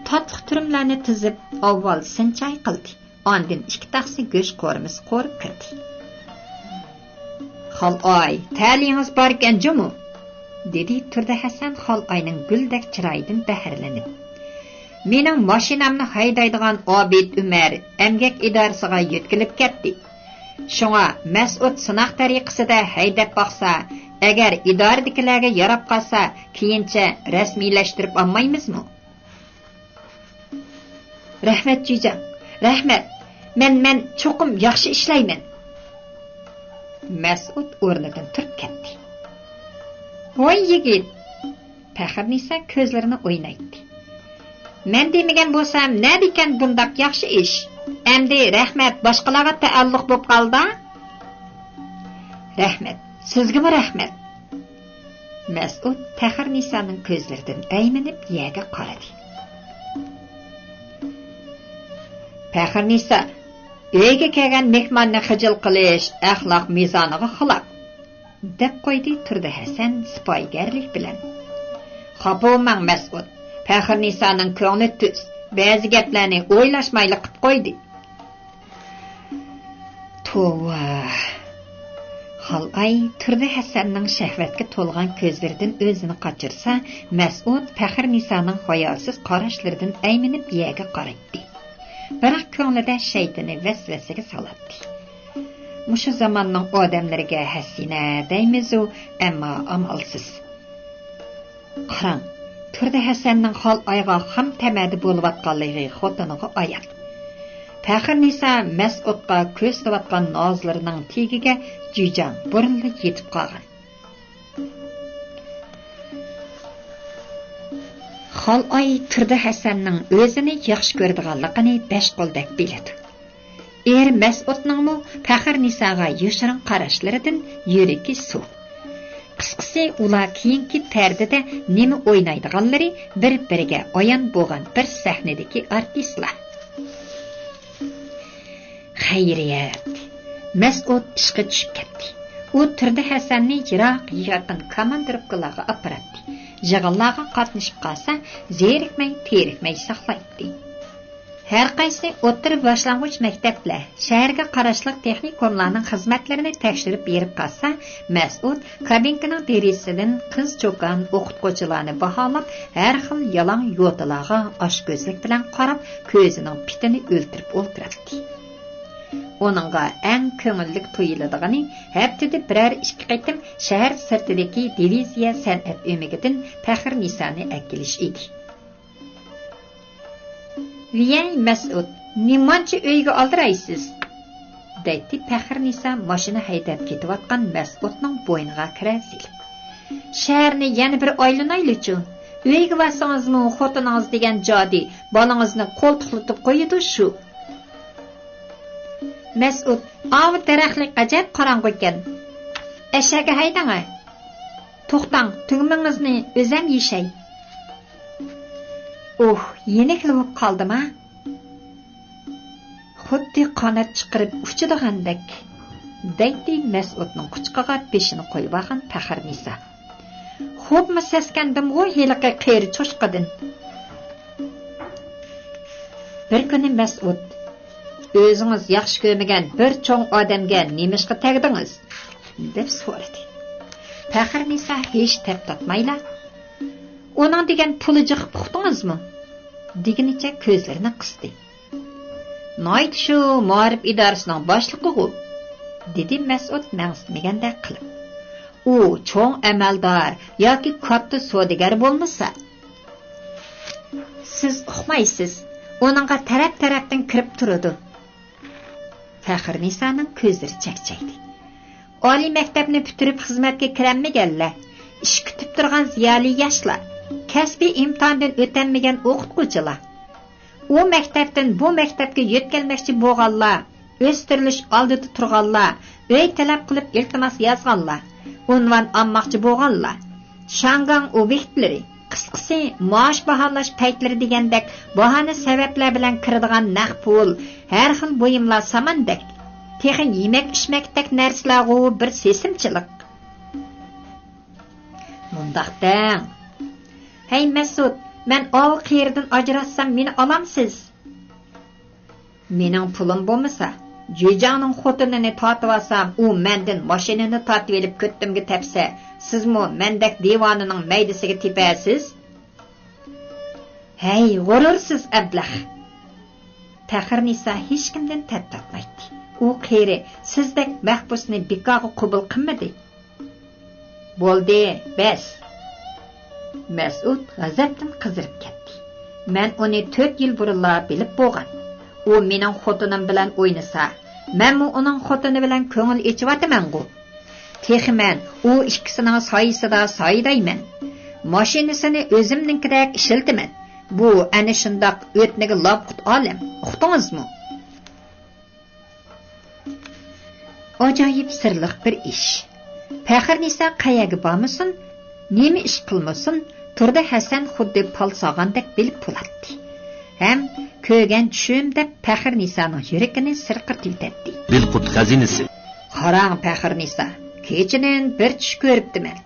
تاتلىق تۈرۈملەرنى تىزىپ، ئاۋۋال سىنچاي قىلدى، ئاندىن ئىككى تەخسە گۆش قورۇمىسى قورۇپ كىردى. «خالئاي، تەلىيىڭىز باركەن جۇمۇ؟» دېدى تۇردى ھەسەن خالئاينىڭ گۈلدەك چىرايىدىن بەھرىلىنىپ. «مېنىڭ ماشىنامنى ھەيدەيدىغان ئابىد ئۆمەر ئەمگەك ئىدارىسىغا يۆتكىلىپ كەتتى. شۇڭا مەسئۇد سىناق تەرىقىسىدە ھەيدەپ باقسا، ئەگەر ئىدارىدىكىلەرگە ياراپ قالسا، كېيىنچە رەسمىيلەشتۈرۈپ ئالمايمىزمۇ؟» «رەھمەت، جۈيجاڭ، رەھمەت. مەن، مەن چوقۇم ياخشى ئىشلەيمەن.» مەسئۇد ئورنىدىن تۇرۇپ كەتتى. «ۋاي يىگىت!» پەخرىنىسا كۆزلىرىنى ئوينايتتى. «مەن دېمىگەن بولسام، نەدىكەن بۇنداق ياخشى ئىش؟ ئەمدى رەھمەت باشقىلارغا تەئەللۇق بوپ قالدى.» «رەھمەت، سىزگىمۇ رەھمەت.» مەسئۇد پەخرىنىسانىڭ كۆزلىرىدىن ئەيمىنىپ يەرگە قارىدى. «پەخرىنىسا، ئۆيگە كەلگەن مېھماننى خىجىل قىلىش ئەخلاق مىزانىغا خىلاپ.» دەپ قويدى تۇردى ھەسەن سىپايىگەرلىك بىلەن. «خاپا بولماڭ مەسئۇد، پەخرىنىسانىڭ كۆڭلى تۈز، بەزى گەپلەرنى ئويلاشمايلا قىپ قويدى.» توۋا! خالئاي تۇردى ھەسەننىڭ شەھۋەتكە تولغان كۆزلىرىدىن ئۆزىنى قاچۇرسا، مەسئۇد پەخرىنىسانىڭ ھاياسىز قاراشلىرىدىن ئەيمىنىپ يەرگە قارايتتى. بىراق كۆڭلىدە شەيتىنى ۋەسۋەسىگە سالاتتى. مۇشۇ زاماننىڭ ئادەملىرىگە ھەسسىنە دەيمىزۇ، ئەمما ئامالسىز. قاراڭ، تۇردى ھەسەننىڭ خالئايغا خام تەمەدە بولۇۋاتقانلىقى خوتۇنىغا ئايان. پەخرىنىسا مەسئۇدقا كۆرسىتىۋاتقان نازلىرىنىڭ تېگىگە جۈيجاڭ بۇرۇنلا يېتىپ قالغان. خالئاي تۇردى ھەسەننىڭ ئۆزىنى ياخشى كۆرىدىغانلىقىنى بەش قولدەك بىلىدۇ. ئېرى مەسئۇدنىڭمۇ پەخرىنىساغا يوشۇرۇن قاراشلىرىدىن يۈرىكى سۇ. قىسقىسى، ئۇلار كېيىنكى پەردىدە نېمە ئوينايدىغانلىرى بىر-بىرىگە ئايان بولغان بىر سەھنىدىكى ئارتىسلار. خەيرىيەت! مەسئۇد ئىشقا چۈشۈپ كەتتى. ئۇ تۇردى ھەسەننى يىراق يېقىن كوماندىروپكىلارغا ئاپىراتتى. يىغىنلارغا قاتنىشىپ قالسا، زېرىكمەي، تېرىكمەي ساقلايتتى. ھەرقايسى ئوتتۇرا باشلانغۇچ مەكتەپلەر، شەھەرگە قاراشلىق تېخنىكوملارنىڭ خىزمەتلىرىنى تەكشۈرۈپ بېرىپ قالسا، مەسئۇد كابىنكىنىڭ دېرىزىسىدىن قىز-چوكان، ئوقۇتقۇچىلارنى باھالاپ، ھەر خىل يالاڭ يوتىلارغا ئاچكۆزلۈك بىلەن قاراپ، كۆزىنىڭ پىتىنى ئۆلتۈرۈپ ئولتۇراتتى. ئۇنىڭغا ئەڭ كۆڭۈللۈك تۇيۇلىدىغىنى ھەپتىدە بىرەر ئىككى قېتىم شەھەر سىرتىدىكى دىۋىزىيە سەنئەت ئۆمىكىدىن پەخرىنىسانى ئەكېلىش ئىدى. ۋىيەي مەسئۇد، نېمانچە ئۆيگە ئالدىرايسىز؟ دەيتتى پەخرىنىسا ماشىنا ھەيدەپ كېتىۋاتقان مەسئۇدنىڭ بوينىغا كىرە سېلىپ. شەھەرنى يەنە بىر ئايلىنايلىچۇ؟ ئۆيگە بارسىڭىزمۇ خوتۇنىڭىز دېگەن جادى بالىڭىزنى قولتۇقلىتىپ قويىدۇ شۇ. مەسئۇد، ئاۋۇ دەرەخلىك ئەجەب قاراڭغۇ ئىكەن. ئەشەگە ھەيدەڭە. توختاڭ، تۈگمىڭىزنى ئۆزەم يېشەي. ئۇھ، يېنىكلا بولۇپ قالدىما؟ خۇددى قانات چىقىرىپ ئۇچىدىغاندەك، دەيتتى مەسئۇدنىڭ قۇچىقىغا بېشىنى قويۇۋالغان پەخرىنىسا. خوپمۇ سەسكەندىمغۇ ھېلىقى قېرى چوشقىدىن. بىر كۈنى مەسئۇد، «ئۆزىڭىز ياخشى كۆرمىگەن بىر چوڭ ئادەمگە نېمىشقا تەگدىڭىز؟» دەپ سورىدى. پەخرىنىسا ھېچ تەپ تارتمايلا، «ئۇنىڭ دېگەن پۇلى جىق، ئۇقتىڭىزمۇ؟» دېگىنىچە كۆزلىرىنى قىستى. «ناھايىتى شۇ مائارىپ ئىدارىسىنىڭ باشلىقىغۇ؟» دېدى مەسئۇد مەڭسىتمىگەندەك قىلىپ. «ئۇ چوڭ ئەمەلدار ياكى كاتتا سودىگەر بولمىسا.» «سىز ئۇقمايسىز، ئۇنىڭغا تەرەپ-تەرەپتىن كىرىپ تۇرىدۇ.» پەخرىنىسانىڭ كۆزلىرى چەكچەيدى. «ئالىي مەكتەپنى پۈتتۈرۈپ خىزمەتكە كىرەلمىگەنلەر، ئىش كۈتۈپ تۇرغان زىيالىي ياشلار، كەسپىي ئىمتىھاندىن ئۆتەلمىگەن ئوقۇتقۇچىلار، ئۇ مەكتەپتىن بۇ مەكتەپكە يۆتكەلمەكچى بولغانلار، ئۆستۈرۈلۈش ئالدىدا تۇرغانلار، ئۆي تەلەپ قىلىپ ئىلتىماس يازغانلار، ئۇنۋان ئالماقچى بولغانلار، شياڭگاڭ ئوبيېكتلىرى، قىسقىسى، مائاش باھالاش پەيتلىرى دېگەندەك باھانە سەۋەبلەر بىلەن كىرىدىغان نەق پۇل، ھەر خىل بۇيۇملار ساماندەك، تېخى يېمەك-ئىچمەكتەك نەرسىلەرغۇ بىر سېسىمچىلىق.» «مۇنداق دەڭ. ھەي مەسۇت، مەن ئاۋۇ قېرىدىن ئاجراشسام مېنى ئالامسىز؟» «مېنىڭ پۇلۇم بولمىسا، جۈيجاڭنىڭ خوتۇنىنى تارتىۋالسام، ئۇ مەندىن ماشىنىنى تارتىۋېلىپ كۆتتۈمگە تەپسە، سىزمۇ مەندەك دىۋانىنىڭ مەيدىسىگە تېپەرسىز.» «ھەي، غۇرۇرسىز ئەبلەخ!» پەخرىنىسا ھېچكىمدىن تەپ تارتمايتتى. ئۇ قېرى سىزدەك مەھبۇسنى بىكارغا قوبۇل قىلمىدى. «بولدى، بەس!» مەسئۇد غەزەپتىن قىزىرىپ كەتتى. «مەن ئۇنى تۆت يىل بۇرۇنلا بىلىپ بولغان. ئۇ مېنىڭ خوتۇنۇم بىلەن ئوينىسا، مەنمۇ ئۇنىڭ خوتۇنى بىلەن كۆڭۈل ئېچىۋاتىمەنغۇ. تېخى مەن ئۇ ئىككىسىنىڭ سايىسىدا سايىدايمەن. ماشىنىسىنى ئۆزۈمنىڭكىدەك ئىشلىتىمەن. بۇ ئەنە شۇنداق ئۆتنىگە لاۋقۇت ئالەم. ئۇقتىڭىزمۇ؟» ئاجايىپ سىرلىق بىر ئىش. پەخرىنىسا قەيەرگە بارمىسۇن، نېمە ئىش قىلمىسۇن، تۇردى ھەسەن خۇددى پال سالغاندەك بىلىپ بولاتتى. ھەم «كۆرگەن چۈشۈم» دەپ پەخرىنىسانىڭ يۈرىكىنى سىرقىرىتىۋېتەتتى. بىلقۇت خەزىنىسى. «قاراڭ پەخرىنىسا، كېچىدىن بىر چۈش كۆرۈپتىمەن.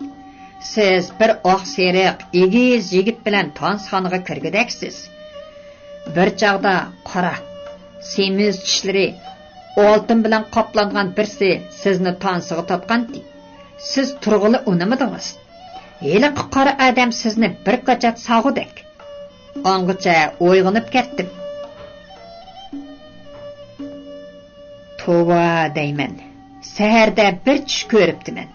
سىز بىر ئاق سېرىق ئېگىز يىگىت بىلەن تانسىخانىغا كىرگۈدەكسىز. بىر چاغدا قارا، سېمىز چىشلىرى ئالتۇن بىلەن قاپلانغان بىرسى سىزنى تانسىغا تارتقانتى. سىز تۇرغىلى ئۇنىمىدىڭىز. ھېلىقى قارا ئادەم سىزنى بىر كاچات سالغۇدەك. ئاڭغىچە ئويغىنىپ كەتتىم. توۋا دەيمەن، سەھەردە بىر چۈش كۆرۈپتىمەن.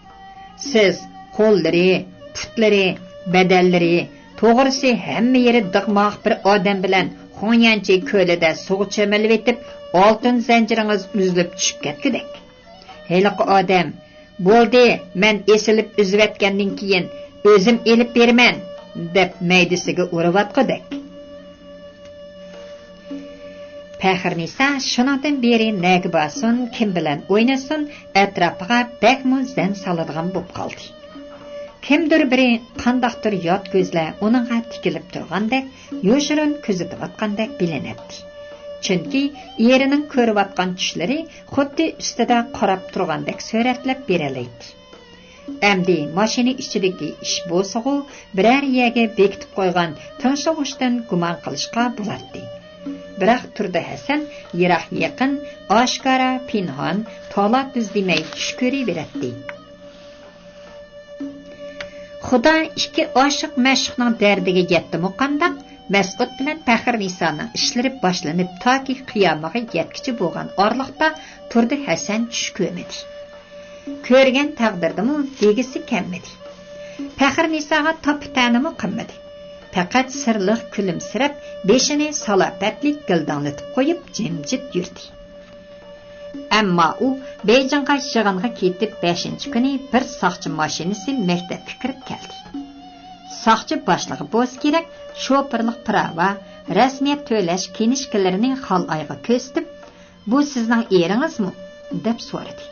سىز قوللىرى، پۇتلىرى، بەدەنلىرى، توغرىسى ھەممە يېرى دىغماق بىر ئادەم بىلەن خۇڭيەنچى كۆلىدە سۇغا چۆمۈلۈۋېتىپ، ئالتۇن زەنجىرىڭىز ئۈزۈلۈپ چۈشۈپ كەتكۈدەك. ھېلىقى ئادەم، 'بولدى، مەن ئېسىلىپ ئۈزۈۋەتكەندىن كېيىن ئۆزۈم ئېلىپ بېرىمەن' دەپ مەيدىسىگە ئۇرۇۋاتقۇدەك. پەخرىنىسا شۇنىڭدىن بېرى نەگە بارسۇن، كىم بىلەن ئوينىسۇن، ئەتراپىغا بەكمۇ زەن سالىدىغان بولۇپ قالدى. كىمدۇر بىرى، قانداقتۇر يات كۆزلەر ئۇنىڭغا تىكىلىپ تۇرغاندەك، يوشۇرۇن كۆزىتىۋاتقاندەك بىلىنەتتى. چۈنكى ئېرىنىڭ كۆرۈۋاتقان چۈشلىرى خۇددى ئۈستىدە قاراپ تۇرغاندەك سۈرەتلەپ بېرەلەيتتى. ئەمدى ماشىنا ئىچىدىكى ئىش بولسىغۇ، بىرەر يەرگە بېكىتىپ قويغان تىڭشىغۇچتىن گۇمان قىلىشقا بولاتتى. بىراق تۇردى ھەسەن يىراق-يېقىن، ئاشكارا، پىنھان، تالا-تۈز دېمەي چۈش كۆرۈۋېرەتتى. خۇدا ئىككى ئاشىق مەشۇقنىڭ دەردىگە يەتتىمۇ قانداق، مەسئۇد بىلەن پەخرىنىسانىڭ ئىشلىرى باشلىنىپ تاكى قىيامىغا يەتكۈچە بولغان ئارىلىقتا تۇردى ھەسەن چۈش كۆرمىدى. كۆرگەن تەقدىردىمۇ دېگۈسى كەلمىدى. پەخرىنىساغا تاپا-تەنىمۇ قىلمىدى. پەقەت سىرلىق كۈلۈمسىرەپ، بېشىنى سالاپەتلىك گىلداڭلىتىپ قويۇپ جىمجىت يۈردى. ئەمما ئۇ بېيجىڭغا يىغىنغا كېتىپ بەشىنچى كۈنى بىر ساقچى ماشىنىسى مەكتەپكە كىرىپ كەلدى. ساقچى باشلىقى بولسا كېرەك، شوپۇرلۇق پىراۋا، رەسمىيەت تۆلەش كىنىشكىلىرىنى خالئايغا كۆرسىتىپ، «بۇ سىزنىڭ ئېرىڭىزمۇ؟» دەپ سورىدى.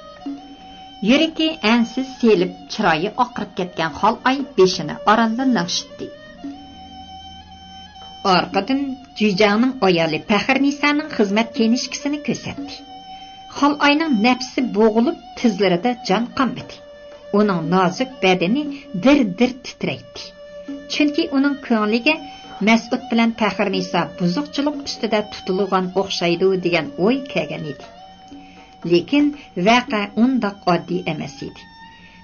يۈرىكى ئەنسىز سېلىپ، چىرايى ئاقىرىپ كەتكەن خالئاي بېشىنى ئارانلا لىڭشىتتى. ئارقىدىن جۈيجاڭنىڭ ئايالى پەخرىنىسانىڭ خىزمەت كىنىشكىسىنى كۆرسەتتى. خالئاينىڭ نەپسى بوغۇلۇپ، تىزلىرىدا جان قالمىدى. ئۇنىڭ نازۇك بەدىنى دىر-دىر تىترەيتتى. چۈنكى ئۇنىڭ كۆڭلىگە مەسئۇد بىلەن پەخرىنىسا بۇزۇقچىلىق ئۈستىدە تۇتۇلغان ئوخشايدۇ دېگەن ئوي كەلگەن ئىدى. لېكىن ۋەقە ئۇنداق ئاددىي ئەمەس ئىدى.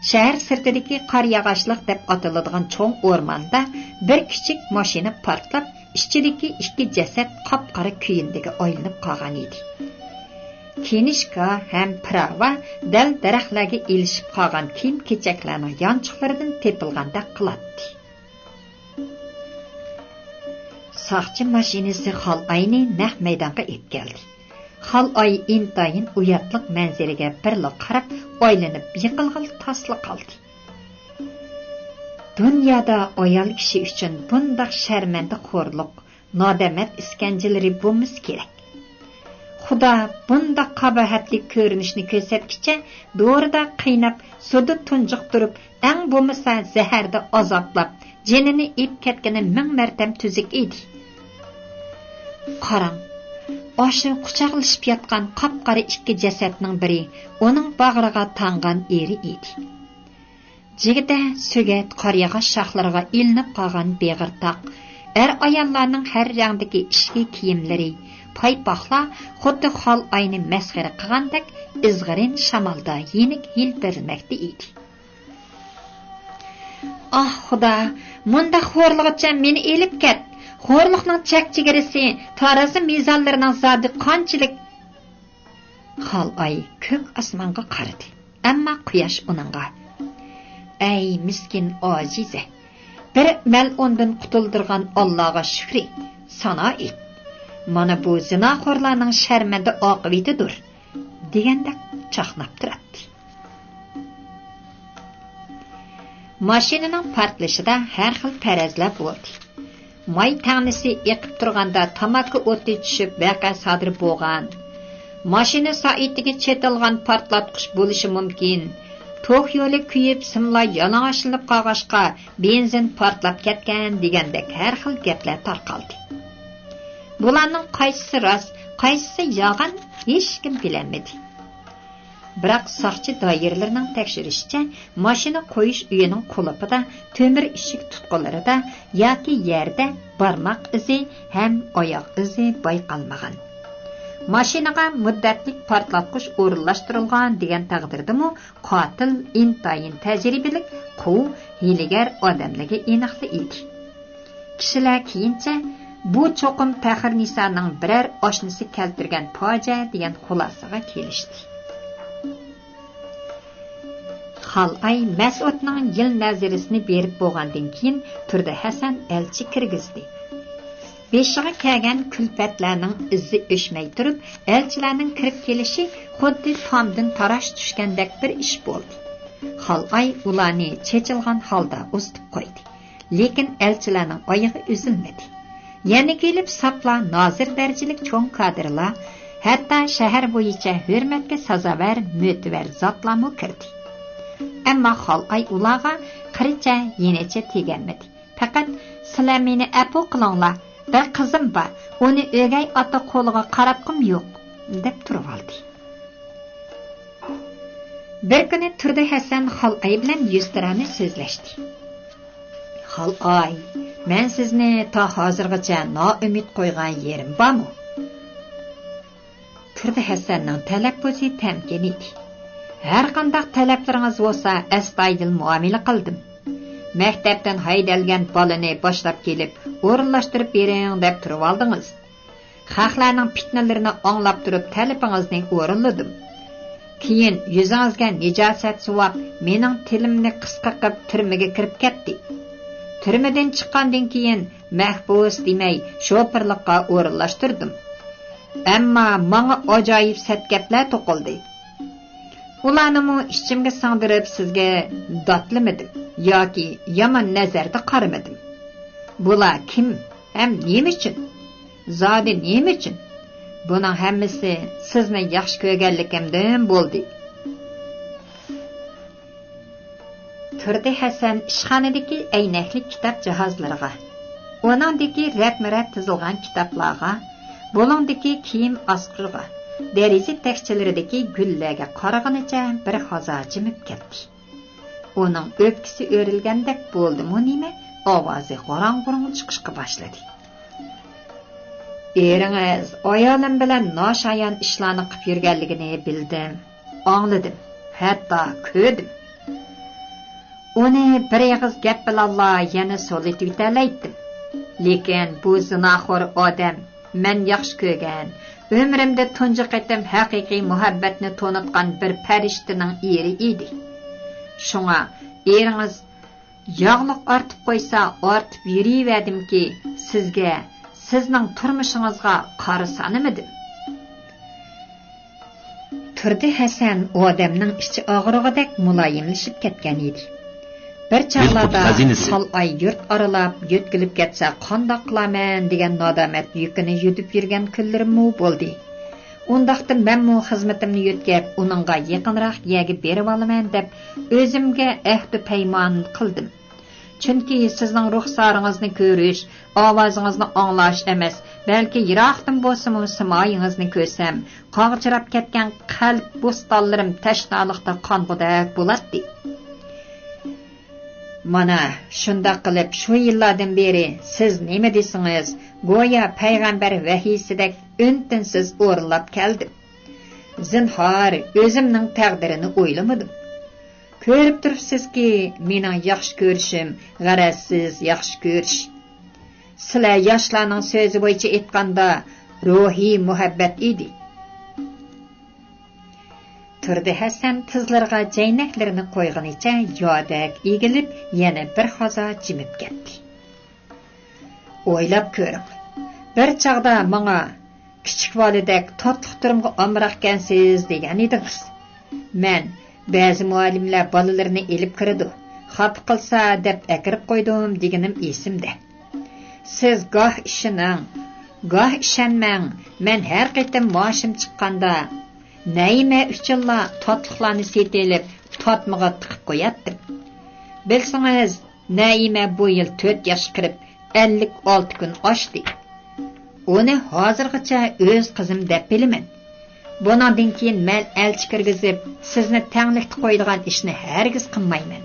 شەھەر سىرتىدىكى قارىياغاچلىق دەپ ئاتىلىدىغان چوڭ ئورماندا بىر كىچىك ماشىنا پارتلاپ، ئىچىدىكى ئىككى جەسەت قاپقارا كۆيۈندىگە ئايلىنىپ قالغان ئىدى. كىنىشكا ھەم پىراۋا دەل دەرەخلەرگە ئېلىشىپ قالغان كىيىم-كېچەكلەرنىڭ يانچۇقلىرىدىن تېپىلغاندەك قىلاتتى. ساقچى ماشىنىسى خالئاينى نەق مەيدانغا ئېلىپ كەلدى. خالئاي ئىنتايىن ئۇياتلىق مەنزىرىگە بىرلا قاراپ، ئايلىنىپ يىقىلغىلى تاسلا قالدى. دۇنيادا ئايال كىشى ئۈچۈن بۇنداق شەرمەندە خورلۇق، نادامەت ئىسكەنجىلىرى بولمىسا كېرەك. خۇدا بۇنداق قاباھەتلىك كۆرۈنۈشنى كۆرسەتكىچە، دورىدا قىيناپ، سۇدا تۇنجۇقتۇرۇپ، ئەڭ بولمىسا زەھەردە ئازابلاپ، جېنىنى ئېلىپ كەتكىنى مىڭ مەرتەم تۈزۈك ئىدى. قاراڭ، ئاشۇ قۇچاقلىشىپ ياتقان قاپقارا ئىككى جەسەتنىڭ بىرى ئۇنىڭ باغرىغا تاڭغان ئېرى ئىدى. جىگدە، سۆگەت، قارىياغاچ شاخلىرىغا ئىلىنىپ قالغان بېغىر تاق، ئەر-ئاياللارنىڭ ھەر رەڭدىكى ئىچكى كىيىملىرى، پايپاقلار خۇددى خالئاينى مەسخىرە قىلغاندەك ئىزغىرىن شامالدا يېنىك ھىلپىرىمەكتە ئىدى. ئاھ، خۇدا، مۇنداق خورلىغۇچە مېنى ئېلىپ كەت! خورلۇقنىڭ چەك-چېگرىسى، تارازا مىزانلىرىنىڭ زادى قانچىلىك؟ خالئاي كۆك ئاسمانغا قارىدى، ئەمما قۇياش ئۇنىڭغا، ئەي مىسكىن ئاجىزە، بىر مەلئۇندىن قۇتۇلدۇرغان ئاللاغا شۈكرى سانا ئېيت. مانا بۇ زىناخورلارنىڭ شەرمەندە ئاقىۋىتىدۇر، دېگەندەك چاقناپ تۇراتتى. ماشىنىنىڭ پارتلىشىدا ھەر خىل پەرەزلەر بولدى. ماي تەڭنىسى ئېقىپ تۇرغاندا تاماكا ئوتى چۈشۈپ ۋەقە سادىر بولغان. ماشىنا سائىتىگە چېتىلغان پارتلاتقۇچ بولۇشى مۇمكىن. توك يولى كۆيۈپ، سىملار يالىڭاچلىنىپ قالغاچقا، بېنزىن پارتلاپ كەتكەن دېگەندەك ھەر خىل گەپلەر تارقالدى. بۇلارنىڭ قايسىسى راست، قايسىسى يالغان، ھېچكىم بىلەلمىدى. بىراق ساقچى دائىرىلىرىنىڭ تەكشۈرۈشىچە، ماشىنا قويۇش ئۆيىنىڭ قۇلۇپىدا، تۆمۈر ئىشىك تۇتقىلىرىدا ياكى يەردە بارماق ئىزى ھەم ئاياغ ئىزى بايقالمىغان. ماشىنىغا مۇددەتلىك پارتلاتقۇچ ئورۇنلاشتۇرۇلغان دېگەن تەقدىردىمۇ، قاتىل ئىنتايىن تەجرىبىلىك، قوۋ، ھىيلىگەر ئادەملىكى ئېنىقلا ئىدى. كىشىلەر كېيىنچە بۇ چوقۇم پەخرىنىسانىڭ بىرەر ئاشنىسى كەلتۈرگەن پاجىئە دېگەن خۇلاسىغا كېلىشتى. خالئاي مەسئۇدنىڭ يىل نەزىرىسىنى بېرىپ بولغاندىن كېيىن، تۇردى ھەسەن ئەلچى كىرگۈزدى. بېشىغا كەلگەن كۈلپەتلەرنىڭ ئىزى ئۆچمەي تۇرۇپ، ئەلچىلەرنىڭ كىرىپ كېلىشى خۇددى تامدىن تاراش چۈشكەندەك بىر ئىش بولدى. خالئاي ئۇلارنى چېچىلغان ھالدا ئۇزىتىپ قويدى. لېكىن ئەلچىلەرنىڭ ئايىغى ئۈزۈلمىدى. يەنە كېلىپ ساپلا نازىر دەرىجىلىك چوڭ كادىرلار، ھەتتا شەھەر بويىچە ھۆرمەتكە سازاۋەر مۆتىۋەر زاتلارمۇ كىردى. ئەمما خالئاي ئۇلارغا قىرىچە يېنىچە تېگەلمىدى. پەقەت، «سىلەر مېنى ئەپۇ قىلىڭلار، بىر قىزىم بار، ئۇنى ئۆگەي ئاتا قولىغا قاراپقۇم يوق» دەپ تۇرۇۋالدى. بىر كۈنى تۇردى ھەسەن خالئاي بىلەن يۈزتۇرانە سۆزلەشتى. «خالئاي، مەن سىزنى تا ھازىرغىچە نائۈمىد قويغان يېرىم بارمۇ؟» تۇردى ھەسەننىڭ تەلەپپۇزى تەمكىن ئىدى. «ھەرقانداق تەلەپلىرىڭىز بولسا، ئەستايىدىل مۇئامىلە قىلدىم. مەكتەپتىن ھەيدەلگەن بالىنى باشلاپ كېلىپ ئورۇنلاشتۇرۇپ بېرىڭ دەپ تۇرۇۋالدىڭىز. خەقلەرنىڭ پىتنىلىرىنى ئاڭلاپ تۇرۇپ تەلىپىڭىزنى ئورۇنلىدىم. كېيىن يۈزىڭىزگە نىجاسەت سۇۋاپ، مېنىڭ تىلىمنى قىسقا قىلىپ تۈرمىگە كىرىپ كەتتى. تۈرمىدىن چىققاندىن كېيىن مەھبۇس دېمەي، شوپۇرلۇققا ئورۇنلاشتۇردۇم. ئەمما ماڭا ئاجايىپ سەت گەپلەر توقۇلدى. ئۇلارنىمۇ ئىچىمگە سىڭدۈرۈپ سىزگە داتلىمىدىم ياكى يامان نەزەردە قارىمىدىم. بۇلار كىم ھەم نېمە ئۈچۈن؟ زادى نېمە ئۈچۈن؟ بۇنىڭ ھەممىسى سىزنى ياخشى كۆرگەنلىكىمدىن بولدى.» تۇردى ھەسەن ئىشخانىدىكى ئەينەكلىك كىتاب جاھازلىرىغا، ئۇنىڭدىكى رەتمۇ رەت تىزىلغان كىتابلارغا، بۇلۇڭدىكى كىيىم ئاسقۇرىغا، دېرىزە تەكچىلىرىدىكى گۈللەرگە قارىغىنىچە بىر ھازا جىمىپ كەتتى. ئۇنىڭ ئۆپكىسى ئۆرۈلگەندەك بولدىمۇ نېمە، ئاۋازى غاراڭ-غۇرۇڭ چىقىشقا باشلىدى. ئېرىڭىز ئايالىم بىلەن ناشايان ئىشلارنى قىپ يۈرگەنلىكىنى بىلدىم، ئاڭلىدىم، ھەتتا كۆردۈم. ئۇنى بىر ئېغىز گەپ بىلەنلا يەنە سولىتىۋېتەلەيتتىم. لېكىن بۇ زىناخور ئادەم مەن ياخشى كۆرگەن، ئۆمرۈمدە تۇنجى قېتىم ھەقىقىي مۇھەببەتنى تونۇتقان بىر پەرىشتىنىڭ ئېرى ئىدى. شۇڭا ئېرىڭىز ياغلىق ئارتىپ قويسا، ئارتىپ يۈرۈۋەردىمكى، سىزگە، سىزنىڭ تۇرمۇشىڭىزغا قارا سانىمىدىم. تۇردى ھەسەن ئادەمنىڭ ئىچى ئاغرىغۇدەك مۇلايىملىشىپ كەتكەن ئىدى. بىر چاغلاردا خالئاي يۇرت ئارىلاپ يۆتكىلىپ كەتسە قانداق قىلارمەن دېگەن نادامەت يۈكىنى يۈدۈپ يۈرگەن كۈنلىرىممۇ بولدى. ئۇنداقتا مەنمۇ خىزمىتىمنى يۆتكەپ، ئۇنىڭغا يېقىنراق يەرگە بېرىۋالىمەن دەپ، ئۆزۈمگە ئەھدى پەيمان قىلدىم. چۈنكى سىزنىڭ رۇخسارىڭىزنى كۆرۈش، ئاۋازىڭىزنى ئاڭلاش ئەمەس، بەلكى يىراقتىن بولسىمۇ سىمايىڭىزنى كۆرسەم، قاغجىراپ كەتكەن قەلب بوستانلىرىم تەشنالىقتا قانغۇدەك بولاتتى. مانا، شۇنداق قىلىپ شۇ يىللاردىن بېرى سىز نېمە دېسىڭىز، گويا پەيغەمبەر ۋەھىيسىدەك ئۈن-تىنسىز ئورۇنلاپ كەلدىم. زىنھار، ئۆزۈمنىڭ تەقدىرىنى ئويلىمىدىم. كۆرۈپ تۇرۇپسىزكى، مېنىڭ ياخشى كۆرۈشۈم غەرەزسىز ياخشى كۆرۈش. سىلەر ياشلارنىڭ سۆزى بويىچە ئېيتقاندا، روھىي مۇھەببەت ئىدى. تۇردى ھەسەن تىزلىرىغا جەينەكلىرىنى قويغىنىچە يادەك ئېگىلىپ، يەنە بىر ھازا جىمىپ كەتتى. ئويلاپ كۆرۈڭ، بىر چاغدا ماڭا كىچىك بالىدەك تاتلىق تۈرۈمگە ئامراقكەنسىز دېگەن ئىدىڭىز. مەن بەزى مۇئەللىملەر بالىلىرىنى ئېلىپ كىرىدۇ، خاپا قىلسا دەپ ئەكىرىپ قويدۇم دېگىنىم ئېسىمدە. سىز گاھ ئىشىنىڭ، گاھ ئىشەنمەڭ، مەن ھەر قېتىم مائاشىم چىققاندا نەيىمە ئۈچۈنلا تاتلىقلارنى سېتىۋېلىپ تاتمىغا تىقىپ قوياتتىم. بىلسىڭىز، نەيىمە بۇ يىل تۆت ياشقا كىرىپ ئەللىك ئالتە كۈن ئاشتى. ئۇنى ھازىرغىچە ئۆز قىزىم دەپ بىلىمەن. بۇنىڭدىن كېيىن مەن ئەلچى كىرگۈزۈپ، سىزنى تەڭلىكتە قويىدىغان ئىشنى ھەرگىز قىلمايمەن.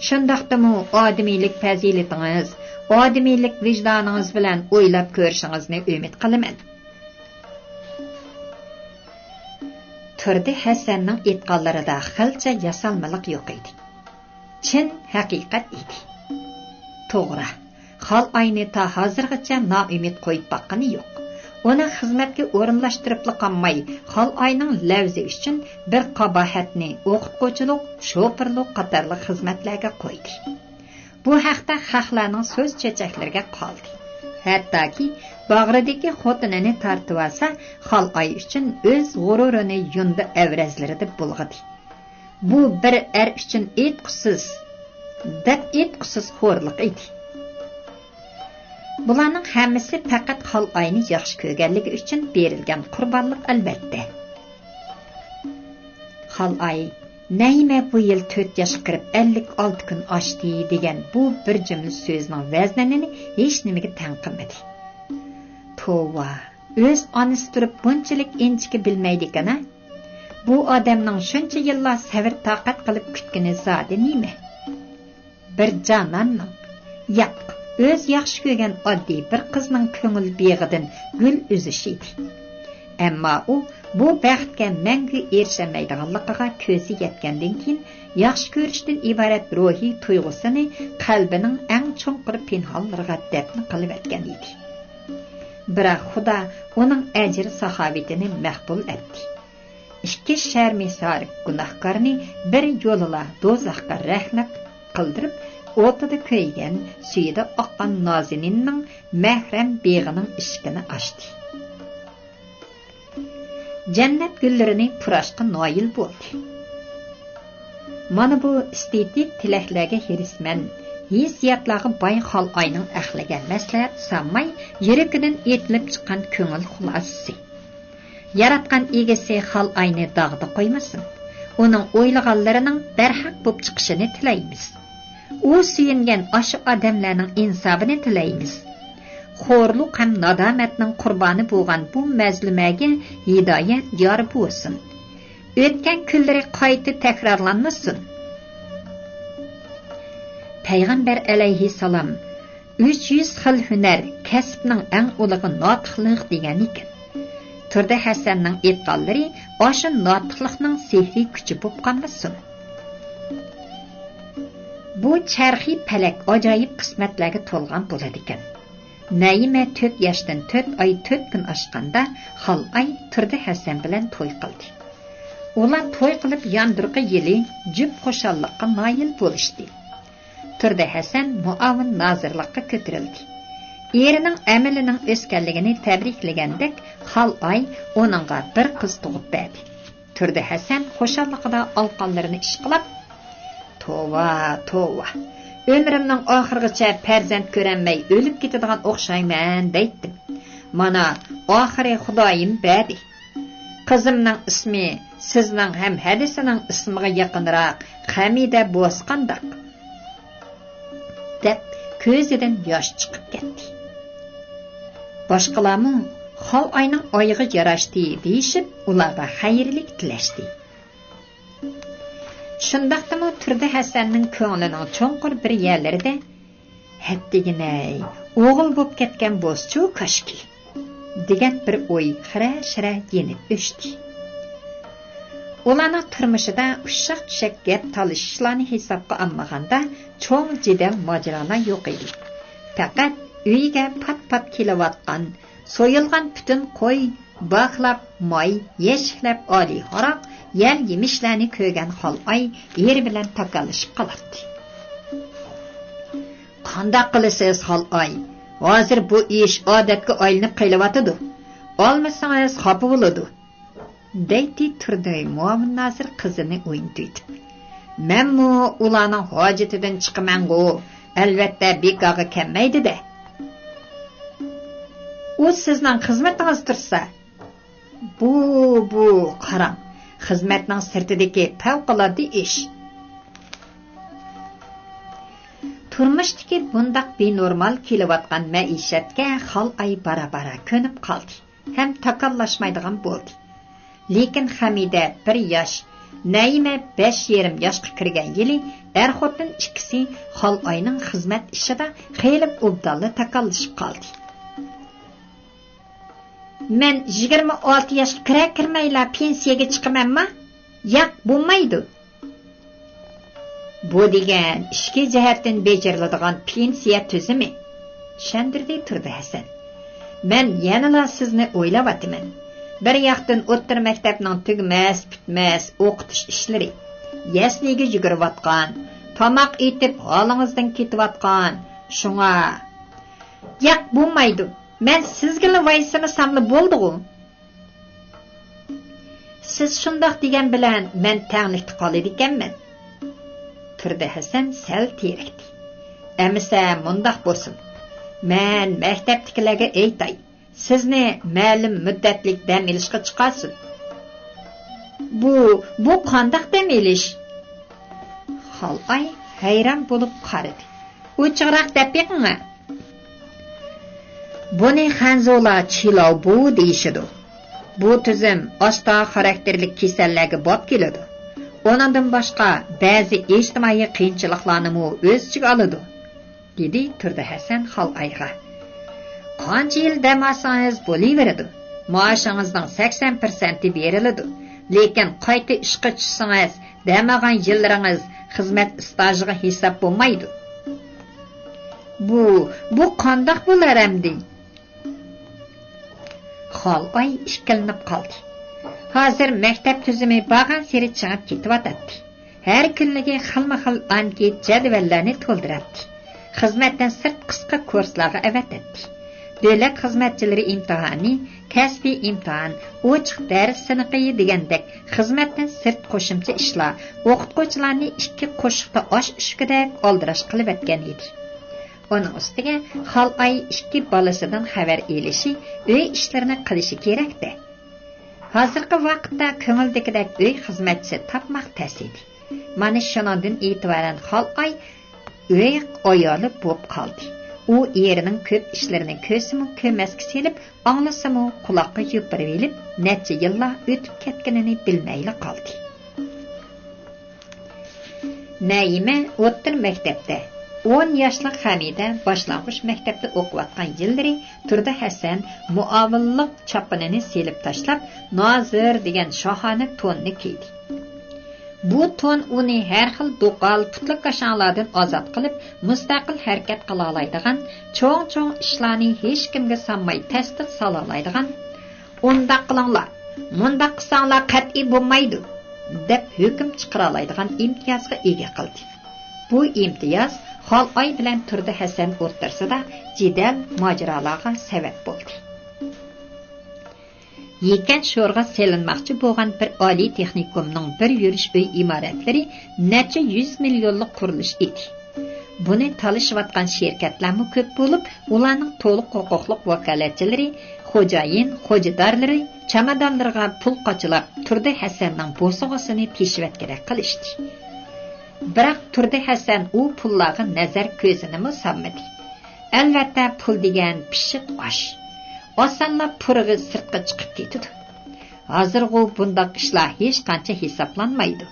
شۇنداقتىمۇ ئادىمىيلىك پەزىلىتىڭىز، ئادىمىيلىك ۋىجدانىڭىز بىلەن ئويلاپ كۆرۈشىڭىزنى ئۈمىد قىلىمەن. تۇردى ھەسەننىڭ ئېيتقانلىرىدا خىلچە ياسالمىلىق يوق ئىدى. چىن ھەقىقەت ئىدى. توغرا، خالئاينى تا ھازىرغىچە نائۈمىد قويۇپ باققىنى يوق. ئۇنى خىزمەتكە ئورۇنلاشتۇرۇپلا قالماي، خالئاينىڭ لەۋزى ئۈچۈن بىر قاباھەتنى ئوقۇتقۇچىلىق، شوپۇرلۇق قاتارلىق خىزمەتلەرگە قويدى. بۇ ھەقتە خەقلەرنىڭ سۆز چۆچەكلىرىگە قالدى. ھەتتاكى باغرىدىكى خوتۇنىنى تارتىۋالسا، خالئاي ئۈچۈن ئۆز غۇرۇرىنى يۇندا ئەۋرەزلىرىدە بۇلغىدى. بۇ بىر ئەر ئۈچۈن ئېيتقۇسىز، دەپ ئېيتقۇسىز خورلۇق ئىدى. بۇلارنىڭ ھەممىسى پەقەت خالئاينى ياخشى كۆرگەنلىكى ئۈچۈن بېرىلگەن قۇربانلىق، ئەلۋەتتە. خالئاي، نەيىمە بۇ يىل تۆت ياشقا كىرىپ ئەللىك ئالتە كۈن ئاشتى دېگەن بۇ بىر جۈملە سۆزنىڭ ۋەزنىنى ھېچنېمىگە تەڭ قىلمىدى. توۋا، ئۆز ئانىسى تۇرۇپ بۇنچىلىك ئىنچىكە بىلمەيدىكەن-ە! بۇ ئادەمنىڭ شۇنچە يىللار سەۋر-تاقەت قىلىپ كۈتكىنى زادى نېمە؟ بىر جاناننىڭ، ياق، ئۆز ياخشى كۆرگەن ئاددىي بىر قىزنىڭ كۆڭۈل بېغىدىن گۈل ئۈزۈش ئىدى. ئەمما ئۇ بۇ بەختكە مەڭگۈ ئېرىشەلمەيدىغانلىقىغا كۆزى يەتكەندىن كېيىن، ياخشى كۆرۈشتىن ئىبارەت روھىي تۇيغۇسىنى قەلبىنىڭ ئەڭ چوڭقۇر پىنھانلىرىغا دەپنە قىلىۋەتكەن ئىدى. بىراق خۇدا ئۇنىڭ ئەجىر-ساخاۋىتىنى مەقبۇل ئەتتى. ئىككى شەرمىسار گۇناھكارنى بىر يولىلا دوزاخقا رەھنە قىلدۇرۇپ، ئوتىدا كۆيگەن، سۈيىدە ئاققان نازىنىننىڭ مەھرەم بېغىنىڭ ئىشىكىنى ئاچتى. جەننەت گۈللىرىنى پۇراشقا نايىل بولدى. مانا بۇ ئېستېتىك تىلەكلەرگە ھېرىسمەن، ھېسسىياتلارغا باي خالئاينىڭ ئەقلىگە مەسلىھەت سالماي، يۈرىكىدىن ئېتىلىپ چىققان كۆڭۈل خۇلاسىسى. ياراتقان ئىگىسى خالئاينى داغدا قويمىسۇن. ئۇنىڭ ئويلىغانلىرىنىڭ بەرھەق بولۇپ چىقىشىنى تىلەيمىز. ئۇ سۆيۈنگەن ئاشۇ ئادەملەرنىڭ ئىنسابىنى تىلەيمىز. خورلۇق ھەم نادامەتنىڭ قۇربانى بولغان بۇ مەزلۇمەگە ھىدايەت يار بولسۇن. ئۆتكەن كۈنلىرى قايتا تەكرارلانمىسۇن. پەيغەمبەر ئەلەيھىسسالام ئۈچ يۈز خىل ھۈنەر، كەسىپنىڭ ئەڭ ئۇلىغى ناتىقلىق دېگەن ئىكەن. تۇردى ھەسەننىڭ ئېيتقانلىرى ئاشۇ ناتىقلىقنىڭ سېھرىي كۈچى بولۇپ قالمىسۇن. بۇ چەرخىي پەلەك ئاجايىپ قىسمەتلەرگە تولغان بولىدىكەن. نەيىمە تۆت ياشتىن تۆت ئاي تۆت كۈن ئاشقاندا، خالئاي تۇردى ھەسەن بىلەن توي قىلدى. ئۇلار توي قىلىپ ياندۇرقى يىلى جۈپ خۇشاللىققا نايىل بولۇشتى. تۇردى ھەسەن مۇئاۋىن نازىرلىققا كۆتۈرۈلدى. ئېرىنىڭ ئەمىلىنىڭ ئۆسكەنلىكىنى تەبرىكلىگەندەك، خالئاي ئۇنىڭغا بىر قىز تۇغۇپ بەردى. تۇردى ھەسەن خۇشاللىقىدا ئالقانلىرىنى ئىشقىلاپ، «توۋا، توۋا! ئۆمرۈمنىڭ ئاخىرىغىچە پەرزەنت كۆرەلمەي ئۆلۈپ كېتىدىغان ئوخشايمەن» دەيتتىم. مانا، ئاخىرى خۇدايىم بەردى. قىزىمنىڭ ئىسمى سىزنىڭ ھەم ھەدىسىنىڭ ئىسمىغا يېقىنراق خەمىدە بولسا قانداق؟ دەپ، كۆزىدىن ياش چىقىپ كەتتى. باشقىلارمۇ خالئاينىڭ ئايىغى ياراشتى دېيىشىپ، ئۇلارغا خەيرلىك تىلەشتى. شۇنداقتىمۇ تۇردى ھەسەننىڭ كۆڭلىنىڭ چوڭقۇر بىر يەرلىرىدە، «ھەتتىگىنەي، ئوغۇل بوپ كەتكەن بولسىچۇ كاشكى» دېگەن بىر ئوي خىرە-شىرە يېنىپ ئۆچتى. ئۇلارنىڭ تۇرمۇشىدا ئۇششاق-چۈششەك گەپ تالىشىشلارنى ھېسابقا ئالمىغاندا، چوڭ جېدەل ماجىرالار يوق ئىدى. پەقەت ئۆيىگە پات-پات كېلىۋاتقان، سويۇلغان پۈتۈن قوي، باغلاپ ماي، يەشىكلەپ ئالىي ھاراق، يەل يېمىشلەرنى كۆرگەن خالئاي ئېرى بىلەن تاكاللىشىپ قالاتتى. «قانداق قىلىسىز، خالئاي؟ ھازىر بۇ ئىش ئادەتكە ئايلىنىپ قېلىۋاتىدۇ. ئالمىسىڭىز خاپا بولىدۇ» دەيتتى تۇردى مۇئاۋىن نازىر قىزىنى ئوينىتىۋېتىپ. «مەنمۇ ئۇلارنىڭ ھاجىتىدىن چىقىمەنغۇ، ئەلۋەتتە بىكارغا كەلمەيدۇ-دە.» «ئۇ سىزنىڭ خىزمىتىڭىز تۇرسا.» «بۇ، بۇ، قاراڭ، خىزمەتنىڭ سىرتىدىكى پەۋقۇلئاددە ئىش.» تۇرمۇشتىكى بۇنداق بىنورمال كېلىۋاتقان مەئىشەتكە خالئاي بارا-بارا كۆنۈپ قالدى ھەم تاكاللاشمايدىغان بولدى. لېكىن خەمىدە بىر ياش، نەيىمە بەش يېرىم ياشقا كىرگەن يىلى ئەر-خوتۇن ئىككىسى خالئاينىڭ خىزمەت ئىشىدا خېلى ئوبدانلا تاكاللىشىپ قالدى. «مەن يىگىرمە ئالتە ياشقا كىرەر-كىرمەيلا پېنسىيەگە چىقىمەنما؟ ياق، بولمايدۇ.» «بۇ دېگەن ئىچكى جەھەتتىن بېجىرىلىدىغان پېنسىيە تۈزۈمى»، چۈشەندۈردى تۇردى ھەسەن. «مەن يەنىلا سىزنى ئويلاۋاتىمەن. بىر ياقتىن ئوتتۇرا مەكتەپنىڭ تۈگىمەس-پۈتمەس ئوقۇتۇش ئىشلىرى، يەسلىگە يۈگۈرۈۋاتقان، تاماق ئېتىپ ھالىڭىزدىن كېتىۋاتقان، شۇڭا...» «ياق، بولمايدۇ. مەن سىزگىلا ۋايسىمىساملا بولدىغۇ.» «سىز شۇنداق دېگەن بىلەن مەن تەڭلىكتە قالىدىكەنمەن.» تۇردى ھەسەن سەل تېرىكتى. «ئەمىسە مۇنداق بولسۇن، مەن مەكتەپتىكىلەرگە ئېيتاي، سىزنى مەلۇم مۇددەتلىك دەم ئېلىشقا چىقارسۇن.» «بۇ، بۇ قانداق دەم ئېلىش؟» خالئاي ھەيران بولۇپ قارىدى. «ئوچۇقراق دەپ بېقىڭا.» «بۇنى خەنزۇلار چىلاۋبۇ دېيىشىدۇ. بۇ تۈزۈم ئاستا خاراكتېرلىك كېسەللەرگە باب كېلىدۇ. ئۇنىڭدىن باشقا، بەزى ئىجتىمائىي قىيىنچىلىقلارنىمۇ ئۆز ئىچىگە ئالىدۇ»، دېدى تۇردى ھەسەن خالئايغا. «قانچە يىل دەم ئالسىڭىز بولۇۋېرىدۇ. مائاشىڭىزنىڭ سەكسەن پىرسەنتى بېرىلىدۇ. لېكىن قايتا ئىشقا چۈشسىڭىز، دەم ئالغان يىللىرىڭىز خىزمەت ئىستاژىغا ھېساب بولمايدۇ.» «بۇ، بۇ قانداق بولار ئەمدى؟» خالئاي ئىككىلىنىپ قالدى. ھازىر مەكتەپ تۈزۈمى بارغانسېرى چىڭىپ كېتىۋاتاتتى. ھەر كۈنلۈكى خىلمۇ خىل ئانكېت جەدۋەللەرنى تولدۇراتتى. خىزمەتتىن سىرت قىسقا كۇرسلارغا ئەۋەتەتتى. دۆلەت خىزمەتچىلىرى ئىمتىھانى، كەسپىي ئىمتىھان، ئوچۇق دەرس سىنىقى دېگەندەك خىزمەتتىن سىرت قوشۇمچە ئىشلار ئوقۇتقۇچىلارنى ئىككى قوشۇقتا ئاش ئۈشكۈدەك ئالدىراش قىلىۋەتكەن ئىدى. ئۇنىڭ ئۈستىگە خالئاي ئىككى بالىسىدىن خەۋەر ئېلىشى، ئۆي ئىشلىرىنى قىلىشى كېرەك-دە. ھازىرقى ۋاقىتتا كۆڭۈلدىكىدەك ئۆي خىزمەتچىسى تاپماق تەس ئىدى. مانا شۇنىڭدىن ئېتىبارەن خالئاي ئۆي ئايالى بولۇپ قالدى. ئۇ ئېرىنىڭ كۆپ ئىشلىرىنى كۆرسىمۇ كۆرمەسكە سېلىپ، ئاڭلىسىمۇ قۇلاققا يوپۇرۇۋېلىپ، نەچچە يىللار ئۆتۈپ كەتكىنىنى بىلمەيلا قالدى. نەيىمە ئوتتۇرا مەكتەپتە، ئون ياشلىق ھەمىدە باشلانغۇچ مەكتەپتە ئوقۇۋاتقان يىللىرى تۇردى ھەسەن مۇئاۋىنلىق چاپىنىنى سېلىپ تاشلاپ، نازىر دېگەن شاھانە توننى كىيدى. بۇ تون ئۇنى ھەر خىل دوقال، پۇتلىكاشاڭلاردىن ئازاد قىلىپ، مۇستەقىل ھەرىكەت قىلالايدىغان، چوڭ-چوڭ ئىشلارنى ھېچكىمگە سانماي تەستىق سالالايدىغان، «ئۇنداق قىلىڭلار، مۇنداق قىلساڭلار قەتئىي بولمايدۇ» دەپ ھۆكۈم چىقىرالايدىغان ئىمتىيازغا ئىگە قىلدى. بۇ ئىمتىياز خالئاي بىلەن تۇردى ھەسەن ئوتتۇرىسىدا جېدەل، ماجىرالارغا سەۋەب بولدى. يېكەن شورىغا سېلىنماقچى بولغان بىر ئالىي تېخنىكومنىڭ بىر يۈرۈش ئۆي ئىمارەتلىرى نەچچە يۈز مىليونلۇق قۇرۇلۇش ئىدى. بۇنى تالىشىۋاتقان شىركەتلەرمۇ كۆپ بولۇپ، ئۇلارنىڭ تولۇق ھوقۇقلۇق ۋاكالەتچىلىرى، خوجايىن، خوجىدارلىرى چامادانلىرىغا پۇل قاچىلاپ، تۇردى ھەسەننىڭ بوسۇغىسىنى تېشىۋەتكۈدەك قىلىشتى. بىراق تۇردى ھەسەن ئۇ پۇللارغا نەزەر كۆزىنىمۇ سالمىدى. ئەلۋەتتە، پۇل دېگەن پىششىق ئاش. ئاسانلا پۇرىقى سىرتقا چىقىپ كېتىدۇ. ھازىرغۇ بۇنداق ئىشلار ھېچقانچە ھېسابلانمايدۇ.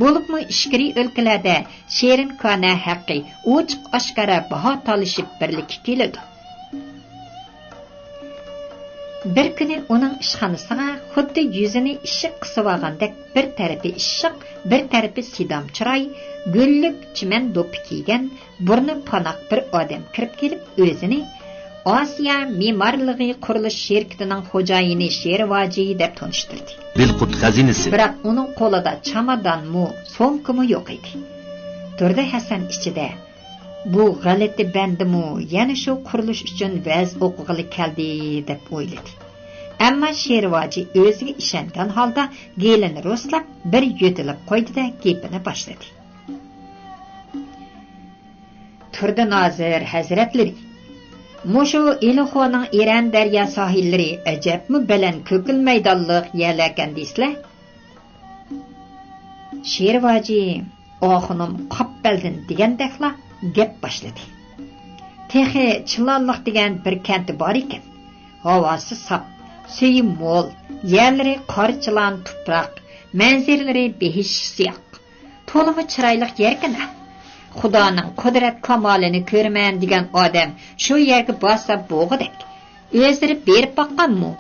بولۇپمۇ ئىچكىرى ئۆلكىلەردە شېرىن كانە ھەققى ئوچۇق ئاشكارا باھا تالىشىپ بىرلىككە كېلىدۇ. بىر كۈنى ئۇنىڭ ئىشخانىسىغا خۇددى يۈزىنى ئىششىق قىسىۋالغاندەك بىر تەرىپى ئىششىق، بىر تەرىپى سىدام چىراي، گۈللۈك چىمەن دوپپا كىيگەن، بۇرنى پاناق بىر ئادەم كىرىپ كېلىپ، ئۆزىنى «ئاسىيا مېمارلىقى قۇرۇلۇش شىركىتىنىڭ خوجايىنى شېرىۋاجى» دەپ تونۇشتۇردى. بىلقۇت خەزىنىسى. بىراق ئۇنىڭ قولىدا چامادانمۇ، سومكىمۇ يوق ئىدى. تۇردى ھەسەن ئىچىدە، «بۇ غەلىتە بەندىمۇ يەنە شۇ قۇرۇلۇش ئۈچۈن ۋەز ئوقۇغىلى كەلدى» دەپ ئويلىدى. ئەمما شېرىۋاجى ئۆزىگە ئىشەنگەن ھالدا گېلىنى رۇسلاپ، بىر يۆتىلىپ قويدى-دە، گېپىنى باشلىدى. تۇردى نازىر ھەزرەتلىرى، مۇشۇ ئىلىخونىڭ ئېرەن دەريا ساھىللىرى ئەجەبمۇ بەلەن كۆكۈل مەيدانلىق يەرلەركەن دەيسىلەر؟ شېرىۋاجى ئاخۇنۇم قاپبەلدىن دېگەندەكلا گەپ باشلىدى. تېخى چىلانلىق دېگەن بىر كەنتى بار ئىكەن. ھاۋاسى ساپ، سۈيى مول، يەرلىرى قارا چىلان تۇپراق، مەنزىرىلىرى بېھىشت سىياق. تولىمۇ چىرايلىق يەركەن-ھە. خۇدانىڭ قۇدرەت كامالىنى كۆرىمەن دېگەن ئادەم شۇ يەرگە بارسا بولغۇدەك. ئۆزلىرى بېرىپ باققانمۇ؟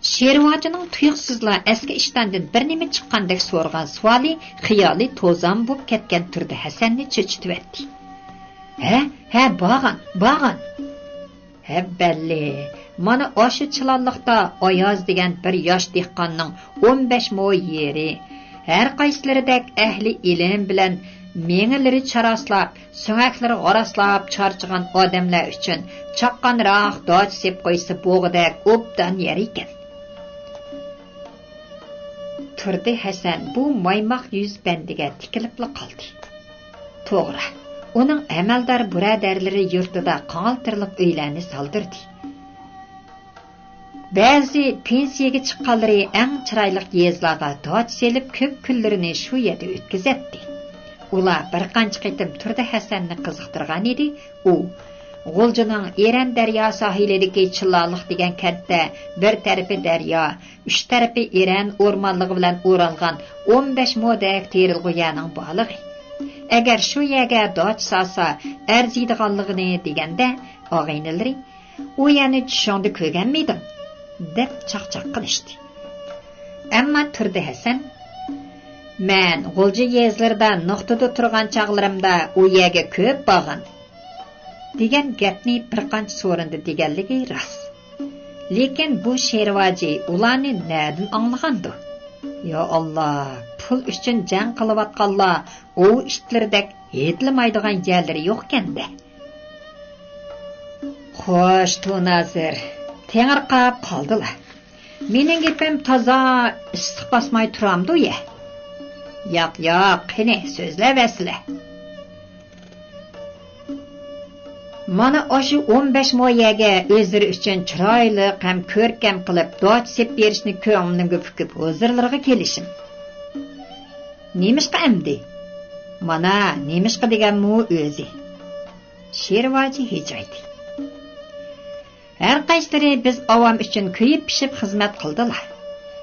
شېرىۋاجىنىڭ تۇيۇقسىزلا ئەسكى ئىشتاندىن بىر نېمە چىققاندەك سورىغان سوئالى خىيالى توزان بولۇپ كەتكەن تۇردى ھەسەننى چۆچۈتۈۋەتتى. ھە، ھە، بارغان، بارغان. ھەببەللى، مانا ئاشۇ چىلانلىقتا ئاياز دېگەن بىر ياش دېھقاننىڭ ئون بەش مو يېرى، ھەر قايسىلىرىدەك ئەھلى ئىلىم بىلەن مېڭىلىرى چاراسلاپ، سۆڭەكلىرى غاراسلاپ چارچىغان ئادەملەر ئۈچۈن چاققانراق داچا سېلىپ قويسا بولغۇدەك ئوبدان يەر ئىكەن. تۇردى ھەسەن بۇ مايماق يۈز بەندىگە تىكىلىپلا قالدى. توغرا، ئۇنىڭ ئەمەلدار بۇرادەرلىرى يۇرتىدا قاڭالتىرلىق ئۆيلەرنى سالدۇردى. بەزى پېنسىيەگە چىققانلىرى ئەڭ چىرايلىق يېزىلارغا داچا سېلىپ، كۆپ كۈنلىرىنى شۇ يەردە ئۆتكۈزەتتى. ئۇلار بىر قانچە قېتىم تۇردى ھەسەننى قىزىقتۇرغانىدى، ئۇ غۇلجىنىڭ ئېرەن دەريا ساھىلىدىكى چىلانلىق دېگەن كەنتتە بىر تەرىپى دەريا، ئۈچ تەرىپى ئېرەن ئورمانلىقى بىلەن ئورالغان ئون بەش مودەك تېرىلغۇ يەرنىڭ بارلىقى، ئەگەر شۇ يەرگە داچا سالسا ئەرزىيدىغانلىقىنى دېگەندە، ئاغىنىلىرى، «ئۇ يەرنى چۈشۈڭدە كۆرگەنمىدىڭ؟» دەپ چاقچاق قىلىشتى. ئەمما تۇردى ھەسەن، «مەن غۇلجا يېزىلىرىدا نۇقتىدا تۇرغان چاغلىرىمدا ئۇ يەرگە كۆپ بارغان» دېگەن گەپنى بىر قانچە سورۇندا دېگەنلىكى راست. لېكىن بۇ شېرىۋاجى ئۇلارنى نەدىن ئاڭلىغاندۇ؟ يا ئاللا، پۇل ئۈچۈن جەڭ قىلىۋاتقانلار ئوۋ ئىتلىرىدەك ھېيتلىمايدىغان يەرلىرى يوقكەن-دە. خوش، تۇنازىر، تېڭىرقاپ قالدىلا. مېنىڭ گېپىم تازا ئىسسىق باسماي تۇرامدۇ يە؟ ياق، ياق، قېنى، سۆزلەۋەرسىلە. مانا ئاشۇ ئون بەش مو يەرگە ئۆزلىرى ئۈچۈن چىرايلىق ھەم كۆركەم قىلىپ داچا سېلىپ بېرىشنى كۆڭلۈمگە پۈكۈپ ھۇزۇرلىرىغا كېلىشىم. نېمىشقا ئەمدى؟ مانا، نېمىشقا دېگەنمۇ ئۆزى. شېرىۋاجى ھىجايدى. ھەر قايسىلىرى بىز ئاۋام ئۈچۈن كۆيۈپ پىشىپ خىزمەت قىلدىلا.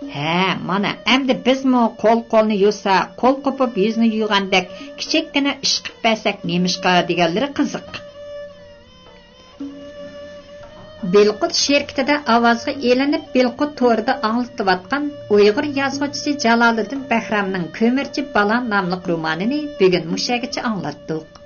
ھە، مانا، ئەمدى بىزمۇ قول قولنى يۇسا، قول قوپۇپ يۈزنى يۇيغاندەك كىچىككىنە ئىش قىپ بەرسەك نېمىشقا دېگەنلىرى قىزىق. بىلقۇت شىركىتىدە ئاۋازغا ئېلىنىپ، بىلقۇت تورىدا ئاڭلىتىۋاتقان ئۇيغۇر يازغۇچىسى جالالىدىن بەھرامنىڭ كۆمۈرچى بالا ناملىق رومانىنى بۈگۈن مۇشۇ يەرگىچە ئاڭلاتتۇق.